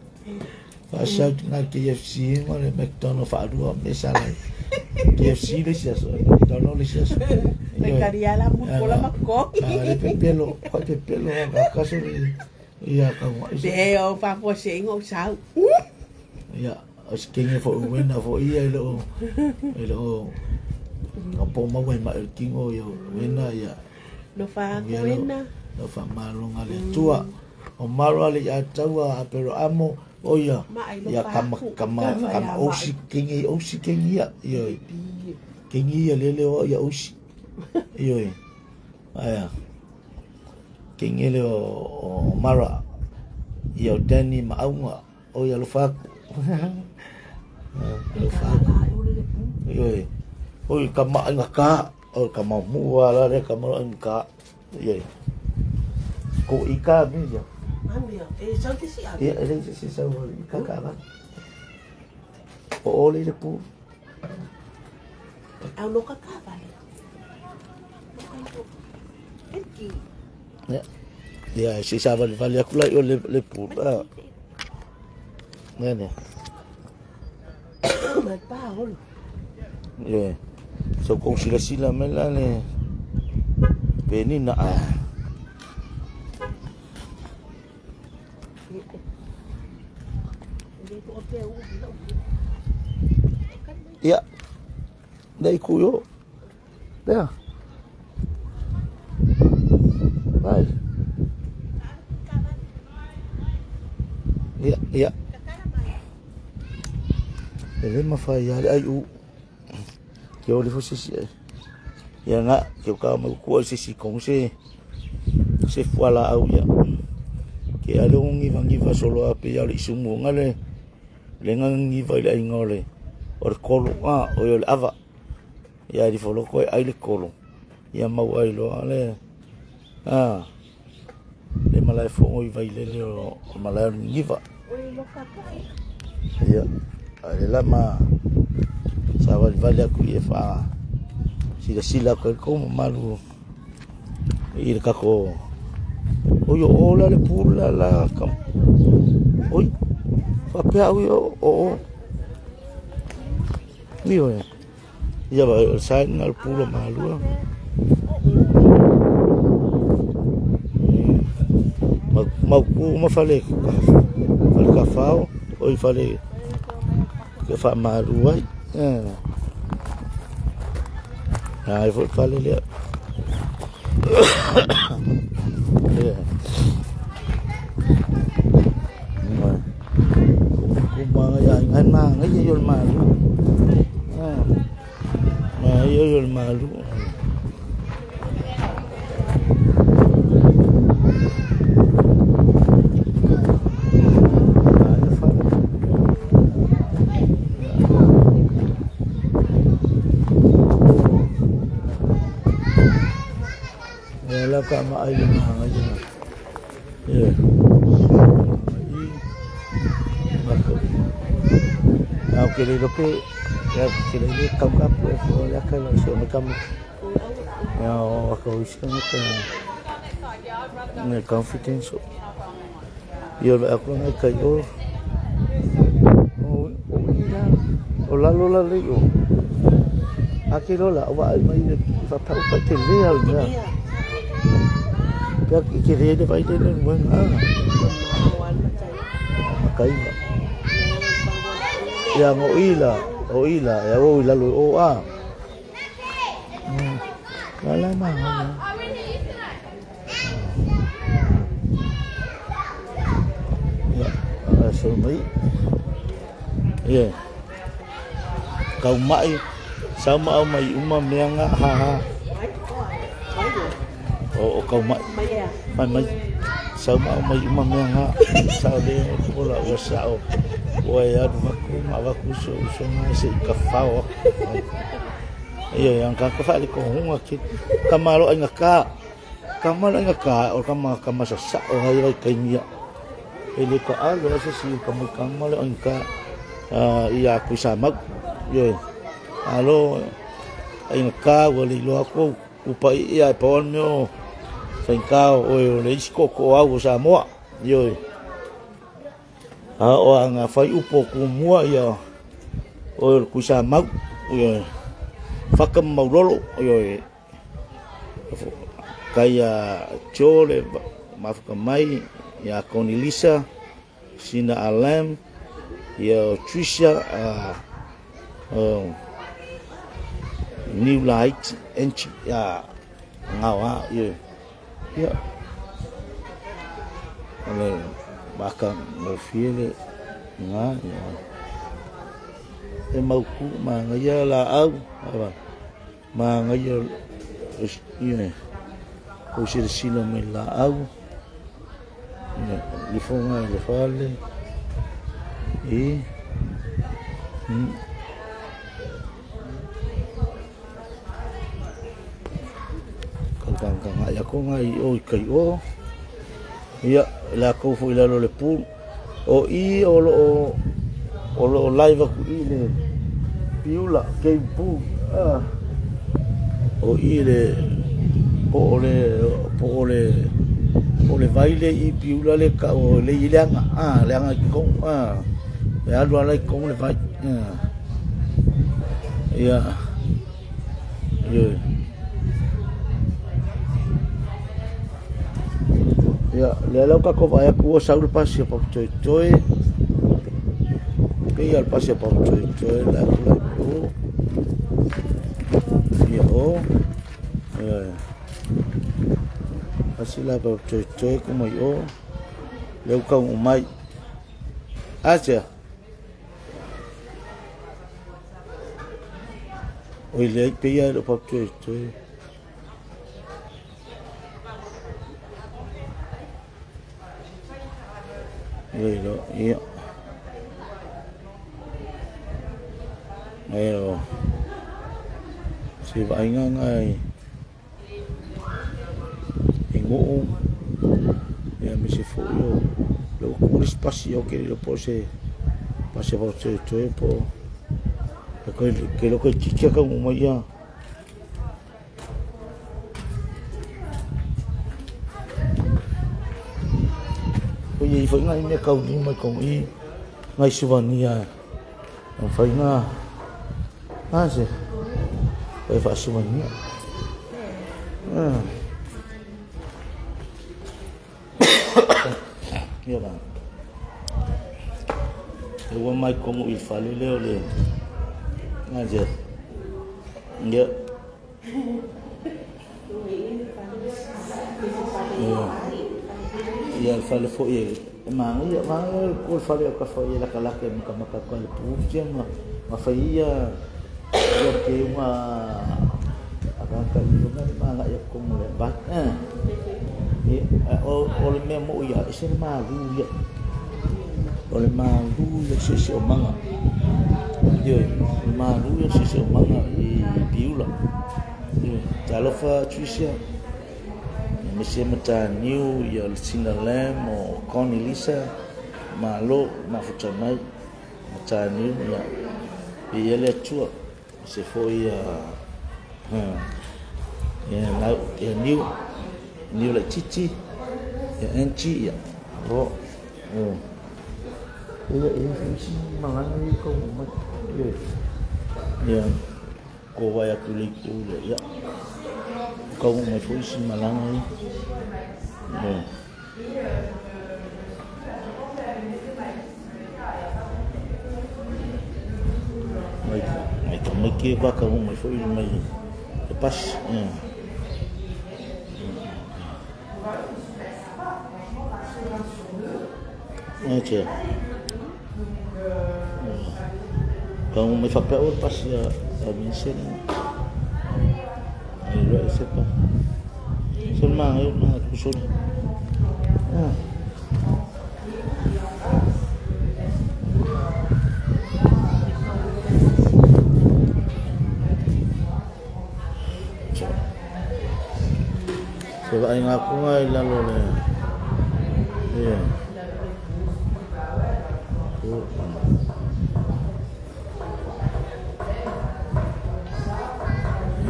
Speaker 2: faasau na KFC ma le McDonald faalua me sala KFC le isi aso McDonald le isi aso.
Speaker 1: Le kariala mupola mako.
Speaker 2: A le pepelo fa pepelo ka kaso le ia ka wa
Speaker 1: Te o fa se ingo sau.
Speaker 2: Ia o se kenge fo wena fo ia i le o i le o ka po maua i ma e kingo ia wena ia
Speaker 1: No fa
Speaker 2: Ia
Speaker 1: wena.
Speaker 2: lo fa malonga le tua o malo ale ia taua a pero amo o ia
Speaker 1: Mai lo
Speaker 2: ia
Speaker 1: fa
Speaker 2: kama
Speaker 1: aku.
Speaker 2: kama
Speaker 1: Kama
Speaker 2: kama
Speaker 1: ia
Speaker 2: osi kingi osi kingi ia ia kingi ia lele o ia osi ia aia kingi le o mara ia o Danny maunga o ia lo fa aku lo fa aku ia o i kama inga ka o kama mua la le kama inga ka ia ko i ka mi ia
Speaker 1: Amia, e sau te si
Speaker 2: ia e le se sau i ka ka va o o le le pu
Speaker 1: Au no ka ka vale. Eki.
Speaker 2: ia ia se sa vale vale aku la o le le pu la ne ne
Speaker 1: Ma pa holo.
Speaker 2: ia so ko sila sila me la le pe ni na a ia dai ku yo There. Vai. Ia, ia. E le mawhai ia le ai u. Ke o le fo sisi e. Ia ngā, ke o kā mau kua sisi kong se se fuala au ia. Ke ale o ngiva ngiva solo a pe ia le isumu ngā le le ngā ngiva i le ai ngā o le o le kolo ngā o le ava. Ia di foloko e ai le kolo. Ia mau ai loa le a le malae fongo i vai lele o malae o ngiva. Ia a le lama sa vali vali aku i e wha sila sila ko ko malu i le kako o yo o la le pula la kam oi fa pe au yo o o ni o ia ba o sa na le pula malua ma ma ku ma fale fale ka fao o i fale ka fa malu ai ai foi fale le ku ma ya ngai ma ngai yo malu ma yo malu la ka ma ai le ma ngai ya ma ko au ke le lo ke Ya ke le kau ka pu e fo ya ka lo so ma kam. Ya o ka o isi ka ne confidence. Yo lo aku ngai kai o. O o ira. O la lo la le o. Ake lo la wa mai le fa pa pa te le al na. Pea ke le le vai le le mo na. Kai ma. Ya ngo ila, o ila, ya o ila lo o a. La la ma. Ya, so mai. Ye. Kau mai sama au mai uma mea ngā ha ha. O kau mai. Mai mai. Sama au mai uma mea ngā. Sao le o la o sao. O e aru vaku ma vaku so so ngai se ka fao. Ia yang ka ka fa le ko hunga ki ka malo ai ngaka. Ka malo ai ngaka o ka ma ka ma sa sa o hai vai kai mia. E le ka alo se si ka mo ka malo ai ka ia ku sa mau. Yo. Alo ai ngaka o le lo ko upa ia e pon meo faikao o le isko ko au sa moa. Yo. A o anga fai upo ku mua ia o ku sa mau. Yo. Whaka maurolo, yo. Kai a Chole, mawhaka mai, ia Konilisa, Sina Alam, ia Trisha, New Light, Enchi, ia ngawa, yo. Ia. Ale, baka ngōfiele, ngā, ia. E mauku, ma ngaia la au, awa. Ma ngaia, ia, ko sila sila mai la au. Ia, lifonga i le fale. E. Kau kang kang ai ako ngai o i kai o. Ia, la kau fu i lalo le pū. O i o lo o lo live aku i le piula ke pu o i le po o le vai le i piula le ka o le i leanga a leanga i kong a e alu ala i kong le vai ia ia ia le lau ka ko vai aku o saul pasi pa toi toi Ia al pasi pa toi toi la kula o ia o ia pasi la pa toi toi ko mai o leu kau mai acha o ile pe ia lo pa toi toi ia lo ia Ayo, si vainga ngai ingo ya me se fo yo lo ku espacio que lo pose pase va se tiempo que lo que chicha como maya oye i fai ngai me kau ni mai kong i ngai suvania fai nga Ah, se. Vai faço mania. Ah. Ia ba. Eu mai como il fale le ole. Ah, se. Ia. Ia fale fo ia. Ma ia ma ko fale ka fo ia la kala ke maka maka ko le pu ma ma fa ia ia ke uma agaka i ma nga ia como le ba e o le mea mo ia e se malu ia o le malu ia se se o manga ia le malu ia se se o manga i piula ia talofa Tricia me se mata niu ia le Sina Lam o Connie Lisa malo mafuta mai mata niu ia Ia le atua se foi ia ia lau ia niu niu le titi ia enchi ia o ia ia si malanga i ko mai ia ia ko vai aku le ku le ia ko mai foi si malanga i ia mai ka mai ke ka ka mai foi mai e pas ia Tia. Kau mai fape o pas ya a Vincent. Ai lo ese pa. Sol ma ai ma ku sol. Ah. Se vai ngaku ngai lalo le. Iya.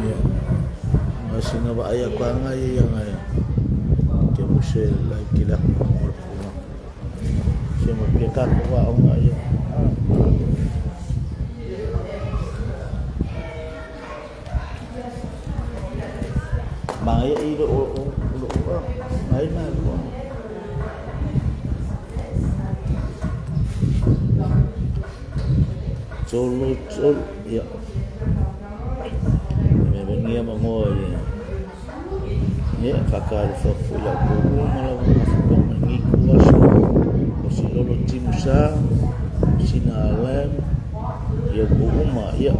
Speaker 2: Iya. Masih ngaba ayah ku ngai yang ai. Ke muse lai kila mo ko. Se mo peka ko wa ngai. Mai i lo lo mai ma lo. Cholo cholo ya. Me venía mango ya. Ya kakar fa fu ya ko mala ma ngi ku aso. O si lolo timusa sina alem ya ko uma ya.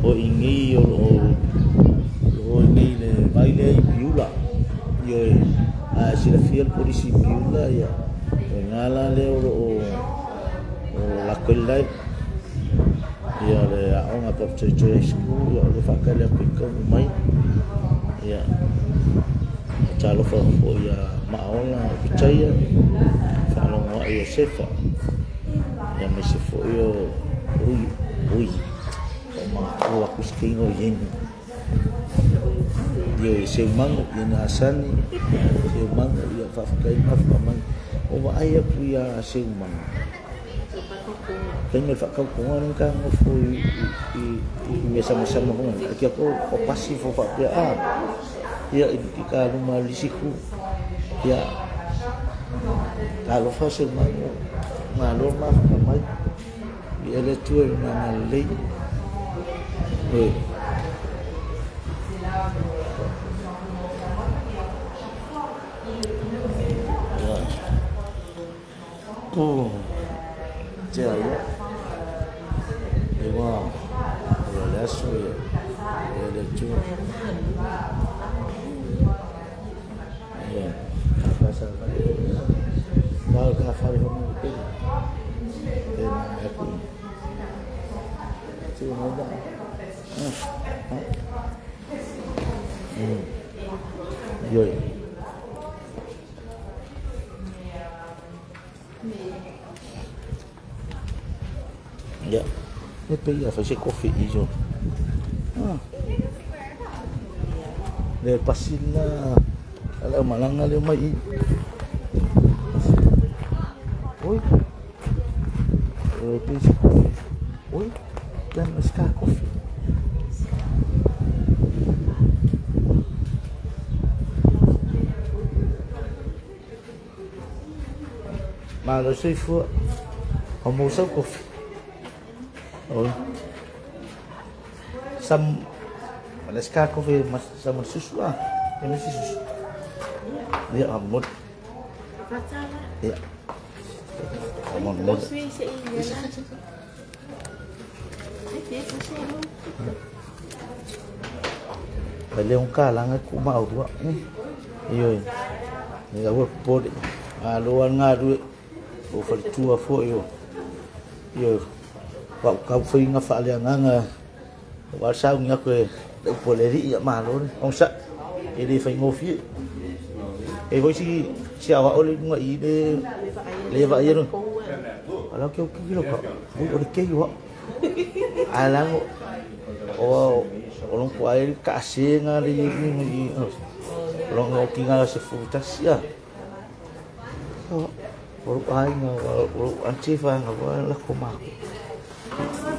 Speaker 2: O ingi o o ingi le baile i piula. Yo a si la fiel polisi piula ya. O ngala le o la kollai. Ia le aonga pa school ia le whakale aku i kau mai ia talofa fo ia maola o pichaia whaalongo ai o sefa ia me se fo ia ui ui o maako aku skingo yeni ia se mango ia na asani se mango ia whawhakai mawha o wa ai aku ia se mango. Kami fakau kongan ka ngofo i mesa-mesa mo aki ako o pasivo fa pia a ia i ka luma lisiku ia talo fa se mango malo ma fa mai i ele tu e na lei e ko tia ia ewa o le aso ia e le tu ia ka sa ka ka fa ho mo pe e na aku tu mo da ah yo ya e pe ia fa se kofi i jo ah le pasila ala malanga le mai oi oi pe se kofi oi dan ska kofi ma lo sei fu o mo sa kofi. Oi. Sam Malaska kofi mas sam susu ah. Ini susu. Ya amot. Ya. Amot mod. Pele un kala ngai ku mau dua. Iyo. Ni awu podi. Alo ngaru o falitua fo yo. Iyo. Wa ka foi nga fa le nganga wa sa ngi ko e poleri ia malo on sa e le fai ngofi e voi si si awa ole nga i le le va ia no ala ke o ki lo ka o le ke yo Alango o o ko ai ka senga le ni longo kinga se futa sia. O o ai nga o antifa nga wa la ko ma.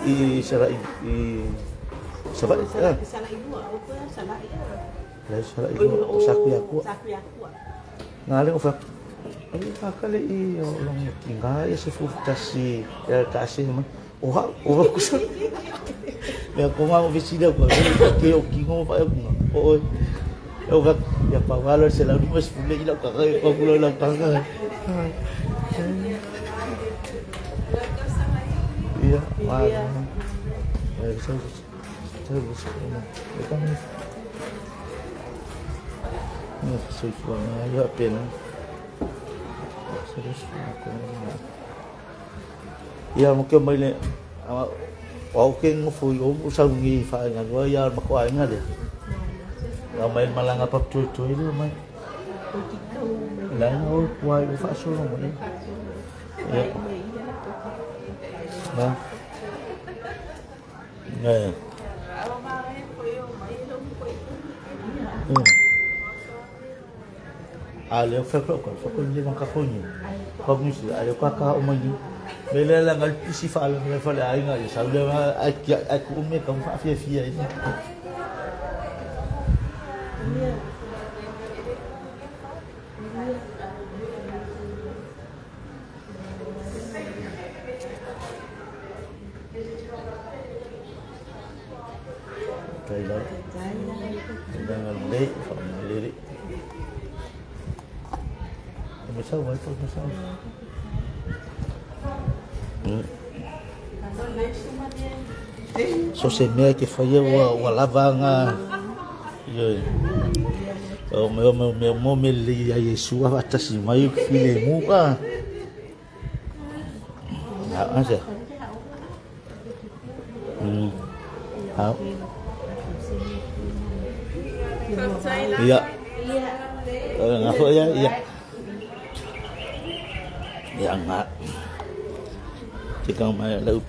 Speaker 2: I sala i sala i
Speaker 1: sala i o ko sala i.
Speaker 2: La sala i o saku ya ku.
Speaker 1: Saku ya ku.
Speaker 2: Nga le o fa. Ai ka kale i o longo kinga se futa si ka se ma. O ha o ku sa. Me ko ma o visida ko ke o kingo fa ko. O o va ya pa walo se la mas fule ila ka ka ko la ka ka. Iya, wa. Eh, so so so so no soy fuana yo apenas. Ia mo ke mai le o ke ngofo o saungi fa nga lo ia ma ko ai nga le. La mai malanga pa tu tu ile mai. La o kwai o fa so mo le. Ya. Na. Ne. A le fa ko ko ko le ma ka ko ni. Ko ni si a le ka ka o mai ni. Me le la ngal pisi fa le fa le ai nga sa le ai ai ku me ka fa fia fia ni. Tai la. Dengan le fa le. Masau vai to masau. So se mea ke whaia ua lava ngā o mea mō me le ia Yesu a whatasi mai file muka. Ha, asa. Ha. Ia. Ngā fo ia, ia. Ia ngā. Te kau mai lau.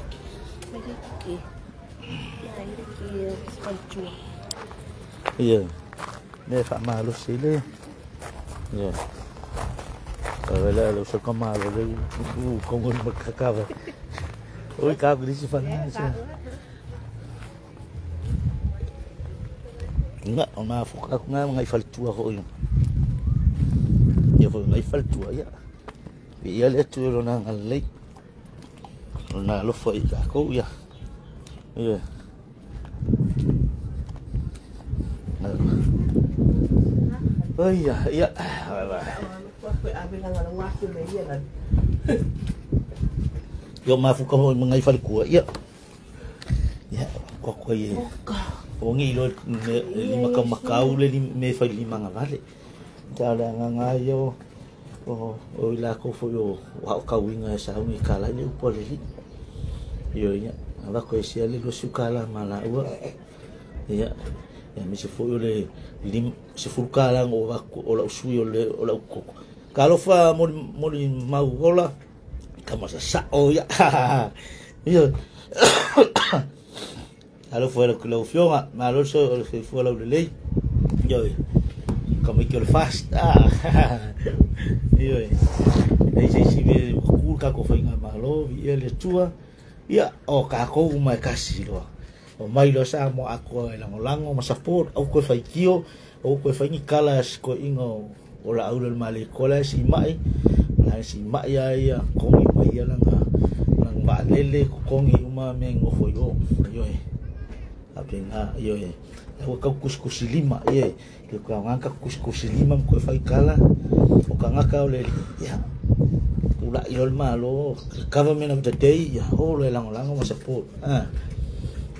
Speaker 2: Ia. Me fa malo sile. Ia. Ka lo sa kamalo le u kongo makakava. Oi ka grisi fa ni se. Nga o ma fu ka nga ngai fal tua ho yo. Ia fo ngai fal tua ia. Ia le tu ro na ngai. Na lo fo i ka ko ia. Ia. Oi ia ia. Yo ma fu ka mo ngai fal kua ia. Ia ko ko ia. O ngi lo lima ka makau le me fai lima ngavale. Ta la nga yo o o ila ko fo yo wa ka winga sa ngi kala le upo le li. Yo ia ava ko sia le lo sukala mala ua. Ia ya me se fo yo le lim se fu kala ngo va o la usui o le o la ko. Kalo fa mo mo mau ola kama sa sa o ya. Yo alo fue lo que lo fionga, malo so lo que fue lo lei. Yo como que lo fast. Ah. Yo. Nei sei si me kulka ko fainga malo vi le tua. Ia o ka ko uma kasi lo. O mai lo sa mo ako e langolango ma support au ko fai kio au ko fai ni kala ko ingo o la au le male kola si mai. La si mai ia ia kongi mai ia langa lang ba lele ko kongi uma me ngofo yo. Yo. Apenga yo e o ka kuskusi lima ye ke ka ngaka kuskusi lima ko fai kala o ka ngaka o le ya ula i ol malo government of the day ya ho le lango lango ma support ah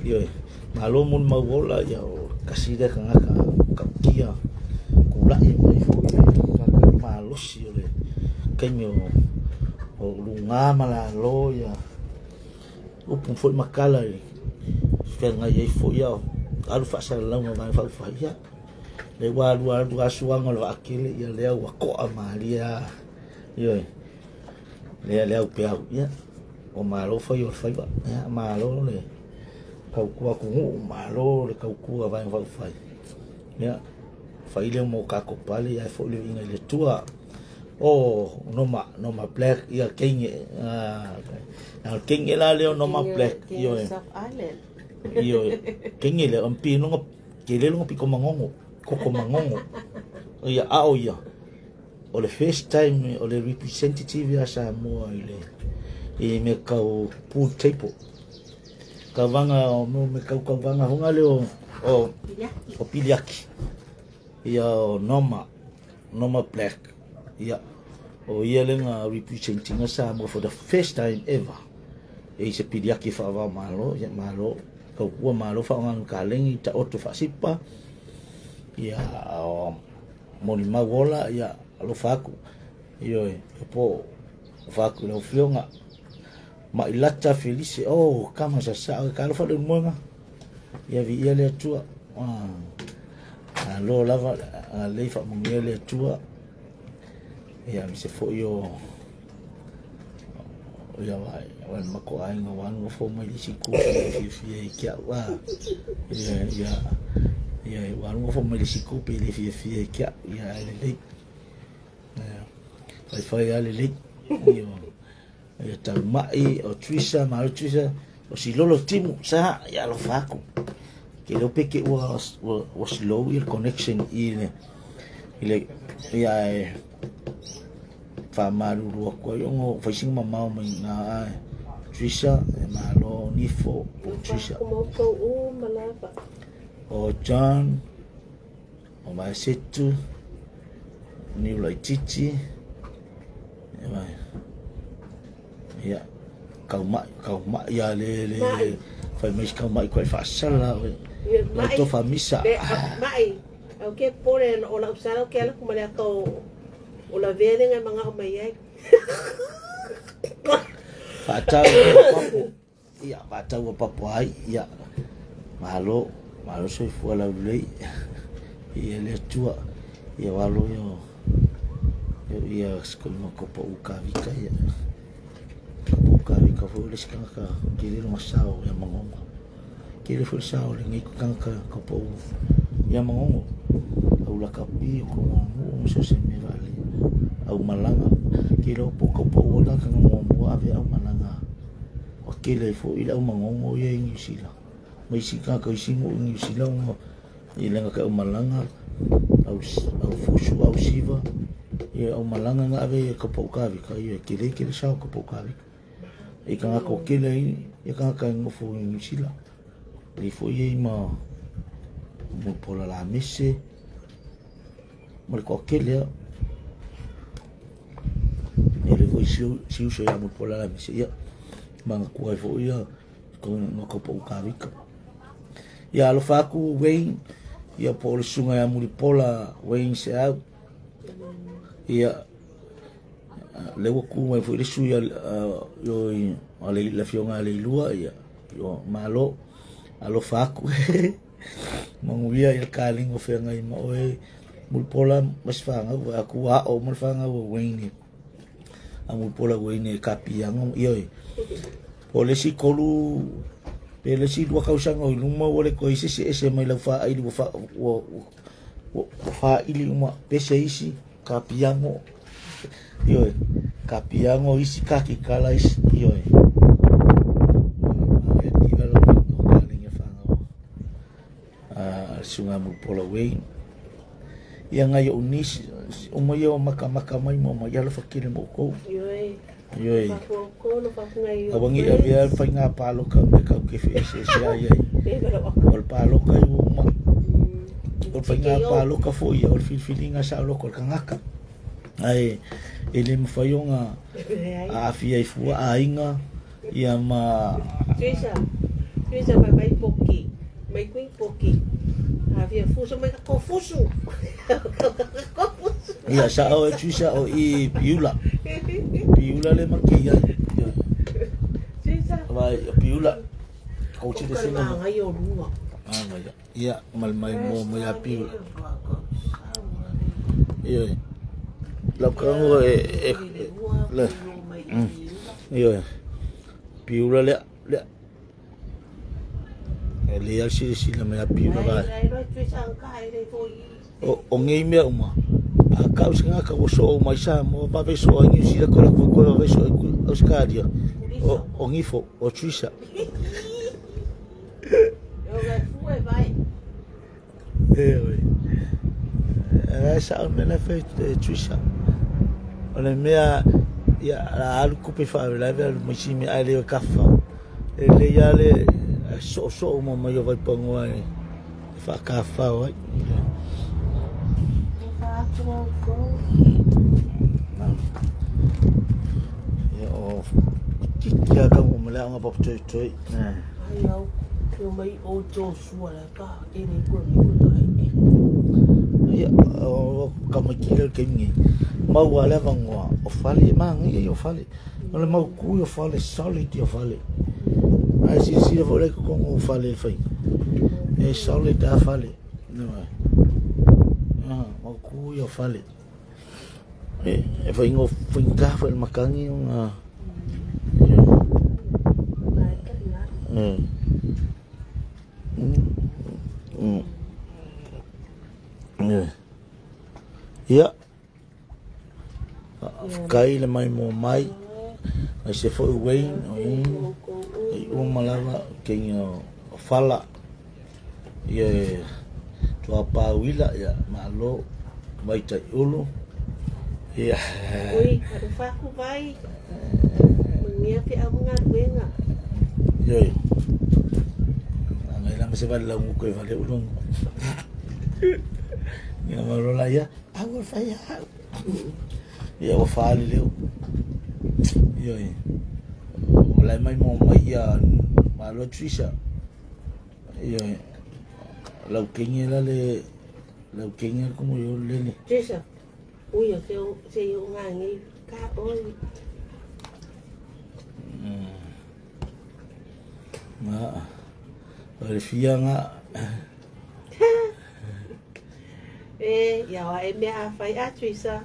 Speaker 2: yo e malo mun mawola ya o kasida ka ngaka ka kia kula e mai fo ka malo si o le kenyo o lunga mala lo ya o pun fo makala nga ye fo ia alu fa sa la nga fa fa ia le wa lu alu asuanga lo akele ia le wa ko amalia yo le le au pe au ia O malo fai o le faiva. Ia malo le kaukua kungu, malo le kaukua vai vai fai. Ia fai le mo ka ko pale ia fo le inga le tua. O noma black ia kenge a kenge la le noma black io io kenge le ampi no ke le no piko mangongo koko mangongo ia ao ia o le first time o le representative ia Samoa i le i me kau pool table ka vanga o me kau kau vanga honga le o piliaki ia o noma black ia o ia lenga representing Samoa for the first time ever e se piliaki fa va malo ia malo kau kua malo fa ngang kalengi ta oto fa sipa ia o moni mawola ia alofa aku io e po fa aku le fionga ma ilata Felice o kama sa sa ka alofa le moenga ia vi ia le tua a lo lava a le fa mo le tua ia mi se fo io ia vai wan mako ai nga wan fo mai si ku fi fi kia wa ia ia ia wan fo mai si ku pe fi fi kia ia le le fai fai ale le io ia tau mai o Trisha ma Trisha o si lolo timu sa ia lo faku ke lo peke wa slow il connection i le ia fa malu lua ko yo ngo fai sing mamao mai na Trisha e malo nifo o Trisha o John o Masetu ni ulai titi e mai ia kau mai ia le fai mai kau mai ko fa sala o to fa misa
Speaker 1: mai o ke pore o la usala ke ala kuma le ko o la vele nga mga umayay.
Speaker 2: Fatau papu. Ia, fatau papu ai. Ia. Malo, malo soi fua lau lei. Ia le tua. Ia walo yo. Ia skol mo ko pa ukavika ia. Ukavika fo le skanga ka kile no masao ia mangongo. Kile fo sao le ngi kanga ko pa ia mangongo. Au la kapi ko mo so se me vale. Au malanga ke lo po ko po wala ka mo mo ave au malanga o ke le fo ila au mangongo ia i sila mai sika ka isi mo i sila mo ila ka au malanga au fusu au siva ia au malanga nga ave ka po ka vi ka ia ke le sa ka po ka vi e ka ko ke le ia ka ka ngo fo i sila le fo ia ma mo pola la mese mo ko ke le ele foi se uso ia mo pola la mese ia manga kuai fo ia ko no ko po kavika ia alofa aku Wayne ia po le sunga ia muri pola Wayne se au ia le ku mai fo le su ia yo ale la fionga le lua ia yo malo alofa aku manguia ia kalingo fenga i ma oe muri pola masfanga aku a o malfanga Wayne amu pola Wayne kapiango io o le si kolu pele si dua kausanga o luma o le ko isi se mai la fa ai fa o fa ili uma pese isi kapiango io kapiango isi kaki kala isi io e ti la lo ka linga fa a sunga mu pola Wayne ia ngai o nisi o mai o maka maka mai mo mai ala fakile mo ko io awangi avia fainga palo ka me ka ke fe se se ai o palo ka o ma o fainga palo ka fo ia o filfilinga sa lo ko kangaka ai ele mo faionga a afia i fua ainga ia ma
Speaker 1: Trisha Trisha mai mai poki mai kuin poki havia fuso mai ko fuso
Speaker 2: ia sa o Trisha o i piula piula le makia
Speaker 1: Trisha
Speaker 2: vai piula ko ti de sina
Speaker 1: ngai o lua
Speaker 2: ah vai ia mal mai mo mo ia piula ia la kango e le ia Piula lea lea. E le al sila sila me a piula vai. O ngei mea uma. A kau singa ka wo so mai sa mo va ve so ngi sila ko la ko ko ve so Australia. O ngifo o Suiza.
Speaker 1: O ngai fue vai.
Speaker 2: E oi. E sa o mea fe Suiza. O le mea ia la alu kupe fa la ve alu mai si me ale o kafa. E le ia le so so mo mai o vai pangoa e fa kafa oi. Ia o kia ka mo mele anga pop toi toi.
Speaker 1: Ai au ko mai o Joshua la ka e le ko ni ko tai.
Speaker 2: Ia o ka mai kila ke ngi. Mau ala vangoa o fale mangi o fale. O le mau ku o fale solid o fale. Ai si si le fole ko ngo fale fai. E solid a fale. No. Ah, mau ku o fale. E fai ngo fai ka fai makangi nga. Ia. Kai le mai mo mai. Ai se foi Wayne o i uma lava ke o fala. Ia tua pa wila ia malo mai tai ulu. Ia.
Speaker 1: Ui, ka fa ku vai. Mangia te amunga wenga.
Speaker 2: Ia. Ngai la se va la ngu ko vale ulu. Ia marola ia, au fai au. Ia o fale leo. Ia. O lai mai mo mai ia malo Trisha. Ia. Lau kengi la le lau kengi como yo le le.
Speaker 1: Trisha. Ui o se se yo ngangi ka oi.
Speaker 2: Ma. O le fianga.
Speaker 1: E ia wa e mea fai a Trisha.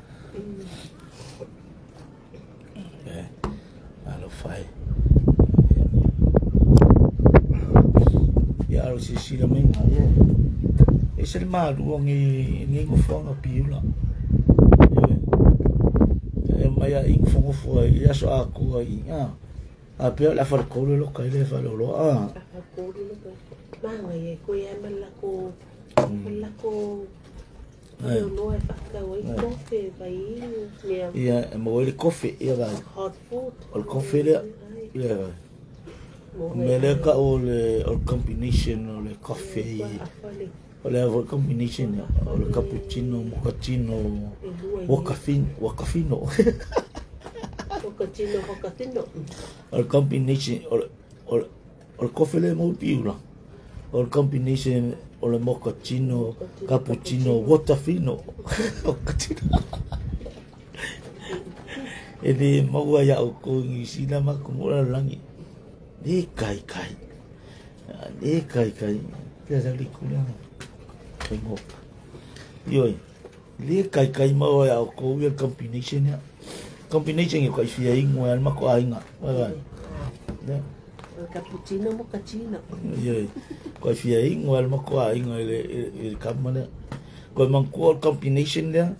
Speaker 2: E alo fai. Ia alo si sila menga ia. E se le malu o ngi ngi ngofonga piula. E mai a ing fongo fo ia so a ku i a. A pe la fa ko lo ka ile fa lo lo a.
Speaker 1: A ko lo ko. Manga ye ko ia mala ko mala ko. No e fa o kofe vai mea.
Speaker 2: Ia mo le kofe ia vai.
Speaker 1: Hot food.
Speaker 2: O le kofe le ia vai. Me le ka o le o combination o le kofe. O le combination o le cappuccino, mochaccino, wakafino, wakafino.
Speaker 1: Mochaccino, wakafino.
Speaker 2: O le combination o le kofe le mo piula. O le combination o le mochaccino, cappuccino, waterfino. Mochaccino. E le maua ia o ko ngi sina ma ko mo langi. Le kai kai. Le kai kai. Kia sa li kula. Kai mo. Ioi. Le kai kai maua ia o ko ia combination ia. Combination e kai fia ingo al ma ko ainga. Vai vai. Ne.
Speaker 1: Cappuccino, mochaccino.
Speaker 2: Ioi. Ko fia ingo al ma ko ainga le kamana. Ko manko combination lea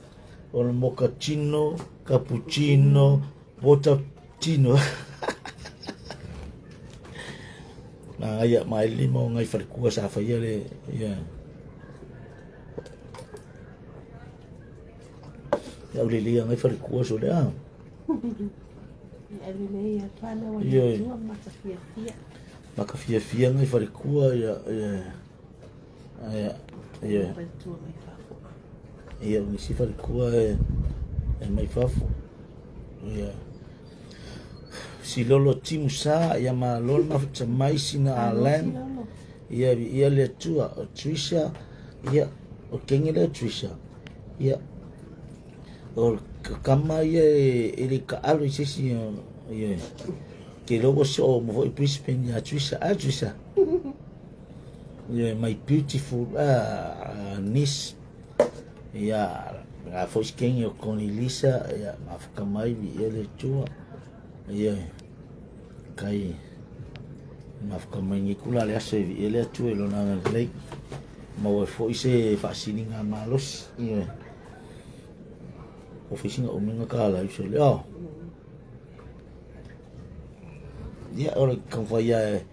Speaker 2: o le mochaccino, cappuccino, watercino. Na ia mai lima o ngai wharekua sa whaia le ia. Ia ule lia ngai wharekua so le a.
Speaker 1: Ia ule ia twana wa ia tua maka fia fia.
Speaker 2: Maka fia fia ngai wharekua ia ia ia. Ia nisi wharekua e mai fafo. Ia. Si lolo timu sa ia ma lolo mafuta mai sina alam. Ia ia le tua o Trisha ia o kengi le Trisha. Ia o kama ia e le ka alo i sesi ia. Ke logo so mo foi Brisbane ia Trisha a Trisha. Ia my beautiful niece. Ia a foi kengi o Connie Lisa ia mafuka mai ia le tua. Ia kai Mafuka mai ni kula le aso e vi ele atu e lona lelei. Maua foi se faasiliga malosi. Ioe. O fisinga o minga ka la iso le o. Ia o le kaufai e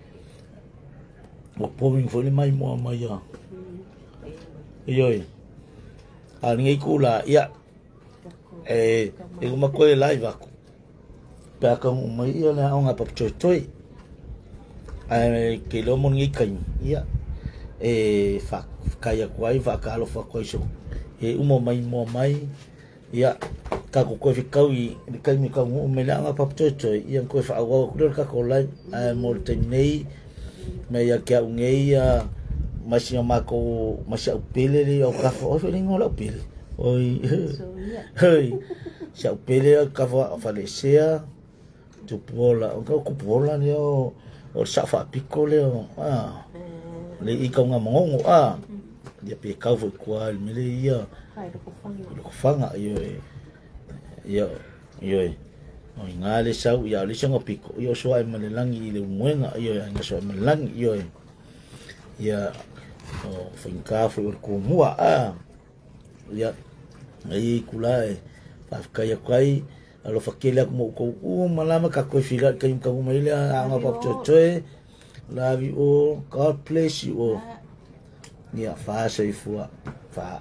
Speaker 2: o poming foi le mai moa mai ia. Ioe. A ni kula ia e e uma koe live aku. Pe aka mai ia le aonga pa toi toi. Ae ke lo mo ni kai ia e fa kai aku ai fa ka lo fa koi so e umo mai mo mai ia ka ko koe kau i le kai mi kau me la pa toi toi ia koe fa au ku ka ko lai ae mo te nei me ia ke au ngei ia ma si ma ko ma si au pele le au ka fa o fe ngo la pele oi hei si au pele ka fa fa le sea tu pola o ka ku pola ni o o sa fa piko le o a le i ka nga mongo a ia pe kau foi kwa le mele ia lo fanga io ia io o nga le sau ia le songa piko io so ai malelangi i le muenga io nga so ai malelangi io ia o finka foi o ku mua a ia ai kula e fa kai kai alo fakele aku mo ko u malama ka ko fila kai ka mai le anga pa chochoe. Love you all. God bless you all. Ia fa soifua fa.